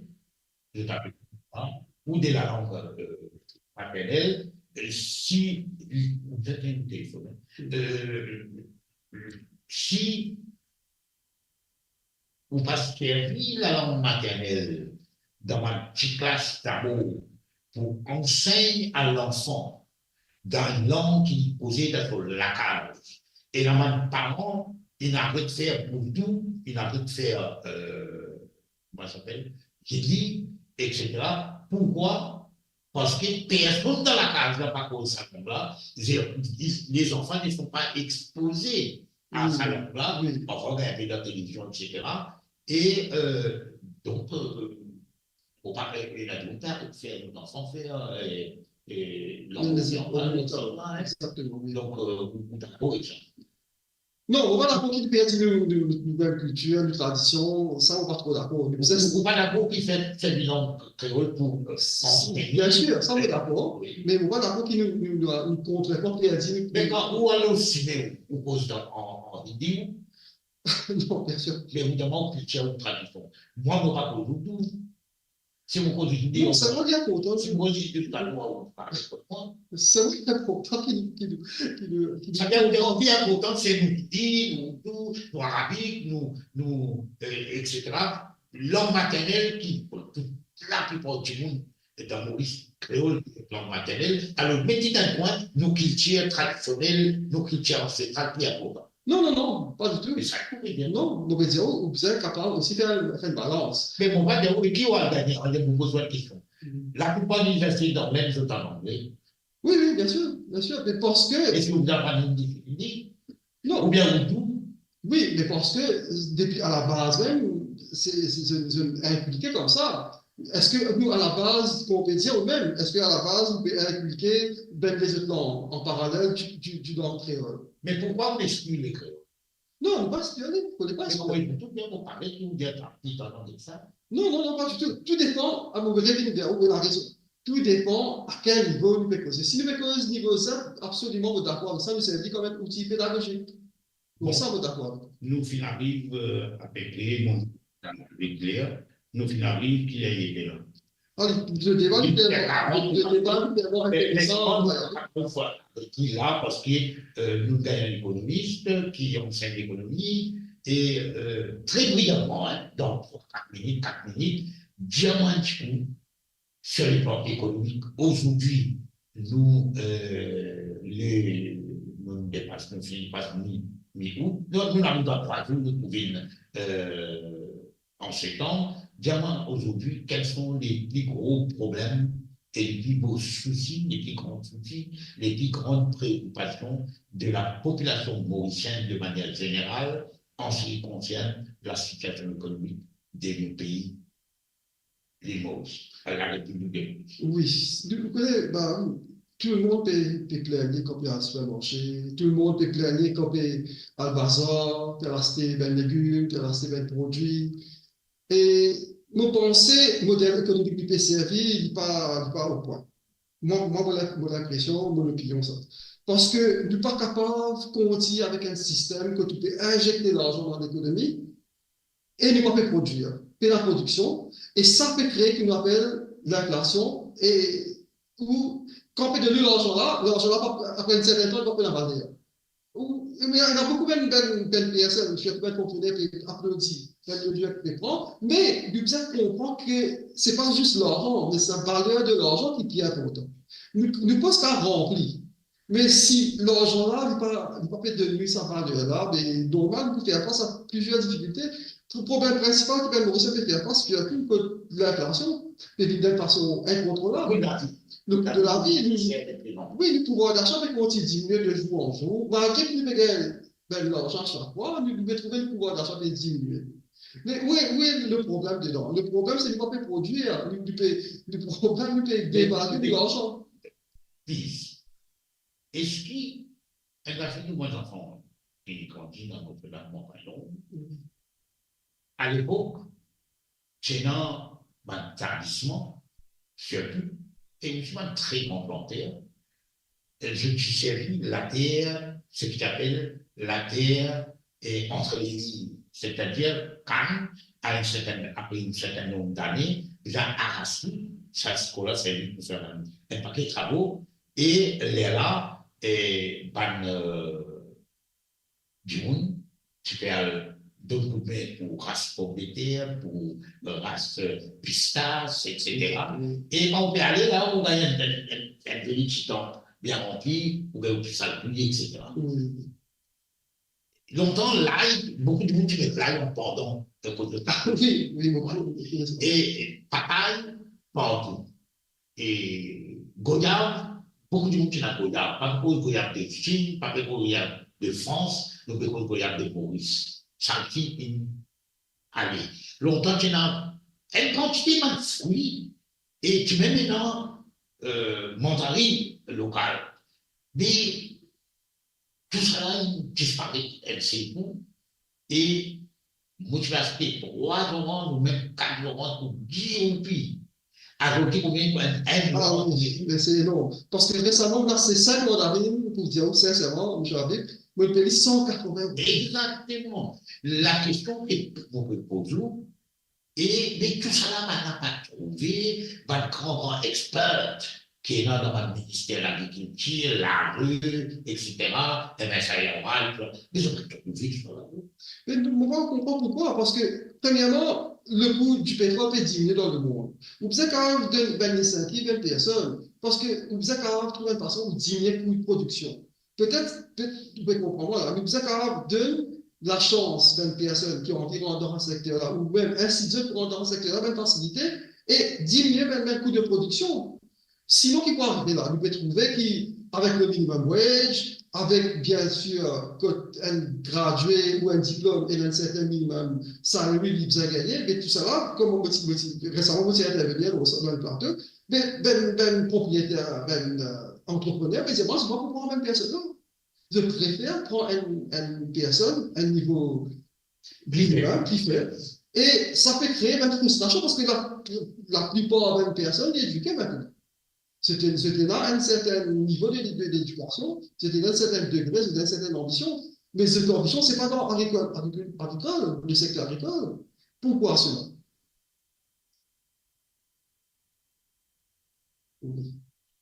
je t'appelle, hein, ou de la langue, euh, maternelle, euh, si, vous êtes un téléphone, hein, euh, si ou pa servi lalang maternel dan bann ti klas dabor pou ansegn a lanfan dan enn lang ki li koze dan so lakaz. E ena bann paran, inn aret fer bourdou, inn aret fer, euh, kouma sa apel, gili, et cetera. Pourkwa? Parski personn dan lakaz la pa koz sa lang la, les, les enfants ne sont pas exposés à sa langue-là, parfois, ben, dan televizion, et cetera. E, euh, donk, euh, faut pas, euh, ena de leta pou fer nou zanfan fer, euh, euh, lanfan, exactement, oui. Donk, euh, ou, ou dakor avek sa? Non, mo pa dakor ki nou perdi nou, nou, nou, nou mem kiltir, nou tradision, sa mo pa tro dakor. Ou, ou pa dakor ki fer, fer lang kreol pou, euh, ansegn? Biensir, sa mo dakor, me mo pa dakor ki nou, nou, nou, nou konpletman perdi nou. Me kan ou al o sine, ou koz dan, an, an hindi, ou... Non, biensir. Me ou dan kiltir, ou tradision. Mwa, mo pa koz ourdou. Si mo koz hindi, non, sa mo bien kontan. Si mo koz hindi, ou pa konpran. Sa mo bien kontan ki, ki, ki, ki... Sa bien, bien, bien kontan, se nou hindi, nou ourdou, nou arabik, nou, nou, euh, et cetera. Lang maternel ki, pou laplipar dimoun dan Moris, kreol, lang maternel. Alor, met li dan kwin, nou kiltir tradisionel, nou kiltir ansestral, pli inportan. Non, non, non, pa ditou. E sa ki ou pe dir? Non, mo pe dir ou, ou bizin kapav osi fer, fer enn balans. Me mo pa dir ou, e ki ou al gagne, an, mo poz ou enn kestion. Mm. Laplipar liniversite dan Lenn, zot al angle. Wi, wi, bien sir, bien sir. Me parski... Eski ou bizin aprann inn difikilte? Non. Oubien ou tou? Wi, me parski, euh, depi a la baz mem, se, se, se, se inklike koumsa. Eski nou, a la baz, kouma ou pe dir ou mem, eski a la baz, nou pe inklike bann lezot lang an paralel di, di, di lang kreol? Me poukwa ou ekskli le kreol? Non, nou pa ekskli li, nou pa ekskli li. Wi, tou bien, mo pa ekskli li, bien, ta, ta, ta, ta, sa. Non, non, non, pa ditou. Tou depan, a, mo revinn ver ou, ou ena rezon. Tou depan a kel nivo nou pe koze. Si nou pe koz nivo zet, absoliman, mo dakor avek sa, nou servi kouma enn outi pedagozik. Bon, sa, mo dakor avek ou. Nou finn ariv, euh, apepre, bon, dan le kler, nou finn ariv, ki ler li ete la? Ah, le, le deba, li, le deba, li, le deba, li, le deba, me, me, enteresan, wi. Ankor enn fwa, ki la, parski, euh, nou gagn enn ekonomis ki ansenn lekonomi, e, euh, tre briyaman, hein, dan kat minit, kat minit, dir mwa enn tikou, sur le plan économique, aujourd'hui, nou, euh, le, nou depas, nou fini pas mi, mi-out. Non, nou, nou ena trwa zour, nou trouve, euh, en septembre, dir mwa, aujourd'hui, quels sont les plus gros problèmes et les plus beaux soucis, les plus grands soucis, les plus grandes préoccupations de la population mauricienne de manière générale en ce qui concerne la situation économique de nos pays, l'île Maurice, la République de Maurice. Wi, nou, nou kone, ba, tou lemonn pe, pe plengne kan pe al sipermarse, tou lemonn pe plengne kan pe al bazar, pe al aste bann legim, pe al aste bann prodwi. E mo panse model ekonomik nou pe servi, li pa, li pa o pwin. Mwa, mwa, mo lin-, mo linpresion, mo lopinion sa. Parski nou pa kapav kontign avek enn sistem kot ou pe inzekte larzan dan lekonomi, e nou pa pe prodwir, pena prodiksion, e sa pe kree ki nou apel linflasion, e ou, kan pe donn ou larzan la, larzan la pa, apre enn serten tan, li pa pena valer. Ou, me ena boukou bann, bann, bann personn, sirtou bann fonksioner, pe aplodi bann lolier ki pe pran, me nou bizin konpran ki se pa zis larzan, me sa valer de larzan ki pli inportan. Nou, nou pos kapav ranpli. Me si larzan la, li pa, li pa pe donn nou sa valer la, be normal, nou pou fer fas a plizier difikilte. Pou, problem prinsipal ki bann Morisien pe fer fas, sirtou kot linflasion, pe vinn dan enn fason inkontrolab. Wi, lavi. Nou, de lavi, nou, wi, nou pouvwar dacha pe kontign diminie de zour an zour, malgre ki nou pe gagn bann larzan sak mwa, nou, nou pe trouve nou pouvwar dacha pe diminie. Me wi, wi, le problem dedan. Le problem, se nou pa pe prodwir, nou, nou pe, le problem, nou pe devale larzan. Biz. Eski enn gason ki mo zanfan ki grandi dan Notre-Dame Mont-Vaillant, a lepok, ti ena bann tablisman, sirtou, e osi bann tre gran planter, e zot ti servi later, seki ti apel later, e, entre les lignes, setadir kann, a enn sertenn, apre enn sertenn nonb dane, li aras li, sa ti pou servi pou fer enn, enn paket travo, e lerla, e, bann, e, dimoun ti pe al donn koudme pou ras pomdeter, pou ras, e, pistas, et cetera. Wi. E kan ou pe ale la, ou gagn enn, enn, enn, enn zoli ti tanp bien ranpli, oubien ou ti sal pliye, et cetera. Wi. Lontan, lay, boukou dimoun ti met lay an pandan, e, kot zot. Wi, wi, boukou. E patay, partou. E goyav, boukou dimoun ti ena goyav. Pa pe koz goyav de Sin, pa pe koz goyav de Frans, nou pe koz goyav de Moris. Sa ki inn ale. Lontan ti ena enn kantite bann fri, e ti mem ena, e, mandarin lokal. Me tousala inn disparet enn sel kou, e mo ti pe aste trwa zoranz ou mem kat zoranz pou dis roupi. Azordi, konbien pou enn, enn zoranz? Ah wi, me se enorm. Parski resaman, mo aste sink mandarin, pou dir ou sinserman, misie Habib, mo pe pey li san katrovin roupi. Exakteman. Lakestion ki mo pe poz ou, e, me tousala, bann la pa trouve, bann gran, gran exper ki ena dan bann minister lagrikiltir, lari, et cetera, enben sa, li aral, tousa. Me zot pa trouve tousala. Me nou, mo pa konpran poukwa, parski, premierman, le kou di petrol pe diminie dan lemond. Ou bizin kapav donn bann insentiv bann personn, parski ou bizin kapav trouv enn fason pou diminie kou prodiksion. Petet, petet, ou pe konpran mwa la, nou bizin kapav donn lasans bann personn ki anvi rant dan sa sekter la, oubien insit zot pou rant dan sa sekter la, bann fasilite, e diminie bann, bann kou de prodiksion. Sinon, ki pou arive la? Nou pe trouve ki, avek le minimum wage, avek, biensir, kot enn gradie ou enn diplom, ena enn sertin minimum salary li bizin gagne, me tousala, kouma mo ti, mo ti, resaman, mo ti intervenir dan sa, dan le plato, bann, bann, bann propriyeter, bann, euh, antreprener, pe dir, mwa, mwa, pou pran bann personn la. Zot prefer pran enn, enn personn, enn nivo minimum, pli feb, e sa pe kree bann fristrasion, parski la, laplipar bann personn li edike aster. Zot ena, zot ena enn sertin nivo de, de, ledikasion, zot ena enn sertin degre, zot ena enn sertin lanbision, me zot lanbision, se pa dan agrikol, agrikol, agrikol, le sekter agrikol. Pourkwa sela?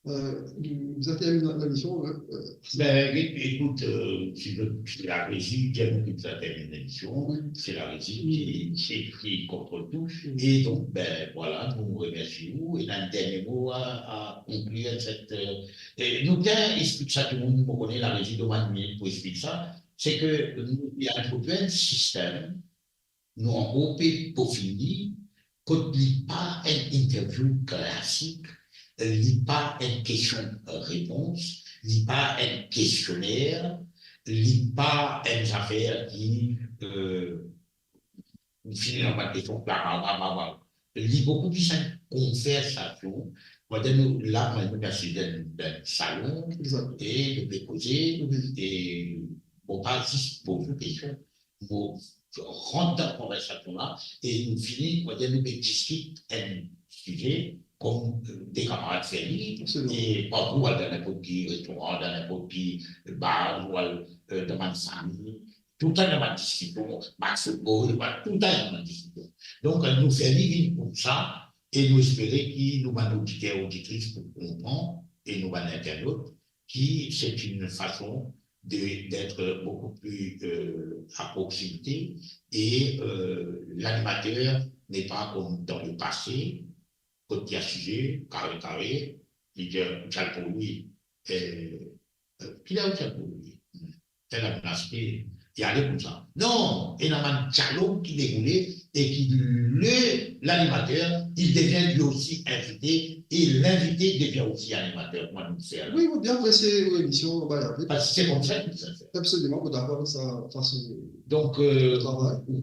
Euh, nou, nou terminn lemision, hein, euh. Ben, écoute, euh, si nou, se la régie, bien nou ki terminn lemision, wi, se la régie ki, ki, ki kontrol tou. Wi. E donk, ben, vwala, nou remersi ou. E ena enn dernie mo a, a konklir set, euh, e nou bien explik sa tou dimoun, mo kone la régie donn mwa enn minit pou explik sa, se ke nou, li introdwir enn sistem nou ankor pe pofinn li, kot li pa enn interview klasik, li pa enn kestion-repons, li pa enn kestionner, li pa enn zafer ki, euh, ou fini dan bann kestion, bla, bla, bla, bla, bla. Li boukou plis enn konversasion. Kouma dir nou, la, kouma dir nou, nou asiz dan, dan salon, egzakteman, e nou pe koze, wi, e bon, pa zis poz ou kestion. Mo rant dan konversasion la, e nou fini, kouma dir, nou pe diskit enn size, kom, euh, de kamarad fer li, absoliman, e pa pou al dan ninport ki restoran, dan ninport ki bar, ou al, euh, dan bann fami, toultan ena bann diskision, match foutbol, toultan ena bann diskision. Donk, euh, nou fer li vinn koumsa, e nou espere ki nou bann oditer, oditris pou konpran, e nou bann internot, ki c'est une façon de, d'être beaucoup plus, euh, à proximité et, euh, l'animateur n'est pas comme dans le passé, kot li asize, kare kare, li dir, ou ti al pou li, euh, euh, ki la ou ti al pou li? Tel la, li ale koumsa. Non, ena bann dialog ki deroule e ki le, l'animateur, il devient lui aussi invité et l'invité devient aussi animateur. Kouma nou fer la? Wi, mo bien apresie ou lemision, ba, ape. Parski se koumsa ki bizin fer. Absoliman, mo dakor avek sa, fason de travay. Donk, euh, ou, ou,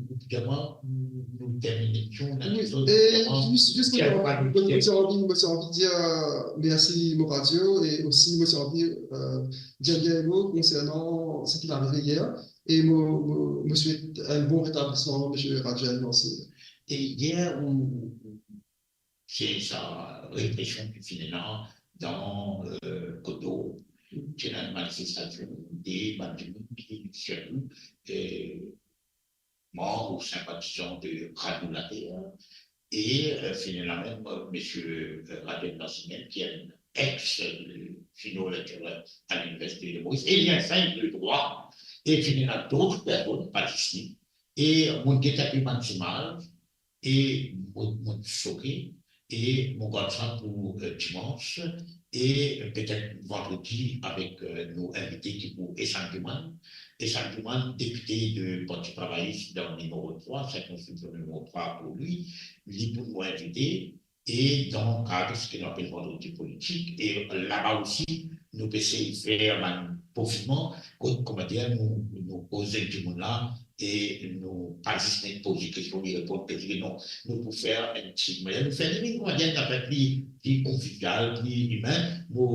ou, nou termine. Wi, e zis, zis, mo ti anvi, mo ti anvi dir, euh, mersi Mo Radio e osi mo ti anvi, euh, dir enn mo konsernan seki arive yer, e mo, mo, mo swet enn bon retablisman, misie Radjel, mersi. E yer, ou, ou, se sa represion ki finn ena dan, euh, Koto, ti ena enn manifestasion de bann dimoun ki, sirtou, euh, manm ou sinpatizan de Radio Later, e, euh, finn ena mem, euh, misie, euh, Radjel Nassimène, ki enn ex, euh, fino-lektorer a Liniversite de Moris, e li ensegn ledrwa, e finn ena dot personn, pa zis li, e mo get enpe bann zimaz, e mo, mo soke, e mo gard sa pou, euh, dimans, e petet vandredi avek, euh, nou invite ki pou Ehsan Douman. Ehsan Douman, depite de Parti Travayis dan nimero trwa, sirkonskripsion nimero trwa pou li, li pou nou invite, e dan kad seki nou apel Vandredi Politik, e laba osi, nou pe sey fer bann konfiman, kot, kouma dir, nou, nou koz ek dimoun la, e nou pa zis met poze kestion, li reponn, pe dir non. Nou pou fer enn ti, nou fer li, kouma dir, enn zafer pli, pli konvivial, pli imin. Mo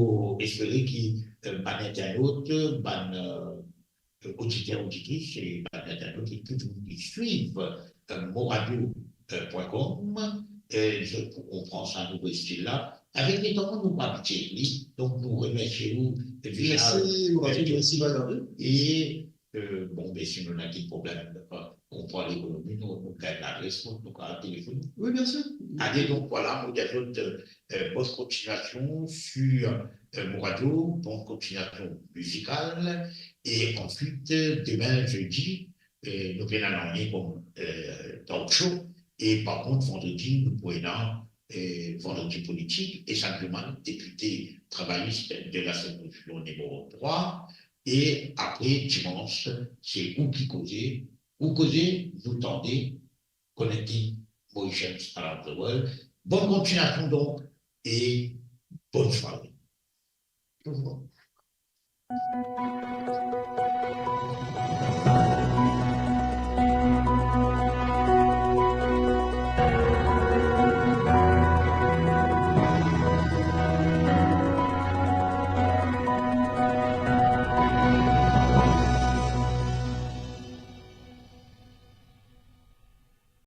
espere ki, euh, bann internot, bann, euh, oditer, oditris, e bann internot, e tou dimoun ki swiv, euh, moradio, euh, point com, euh, zot pou konpran sa nouvo stil la. Avek letan, nou pou abitie li, donk nou remersie ou. Mersi, Moradio, mersi, Valérie. E Euh, bon, be, si nou ena enn problem, euh, konpran lekonomi, nou, nou gagn ladres, nou, nou kapav telefone. Wi, biensir. Ale, donk, vwala, mo dir zot, euh, bonne continuation sur, euh, Moradio, bonne continuation musicale, et ensuite, euh, demain, jeudi, euh, nou pena nanye kom, euh, talk show, e par kont, vandredi, nou pou ena, euh, Vandredi Politik, Ehsan Douman, depite travayis de la sirkonskripsion nimero trwa, E apre, dimans, se ou ki koze, ou koze, nou tande, connecting Mauritians around the world. Bonn kontignasion donk, e bonn sware. Au revoir.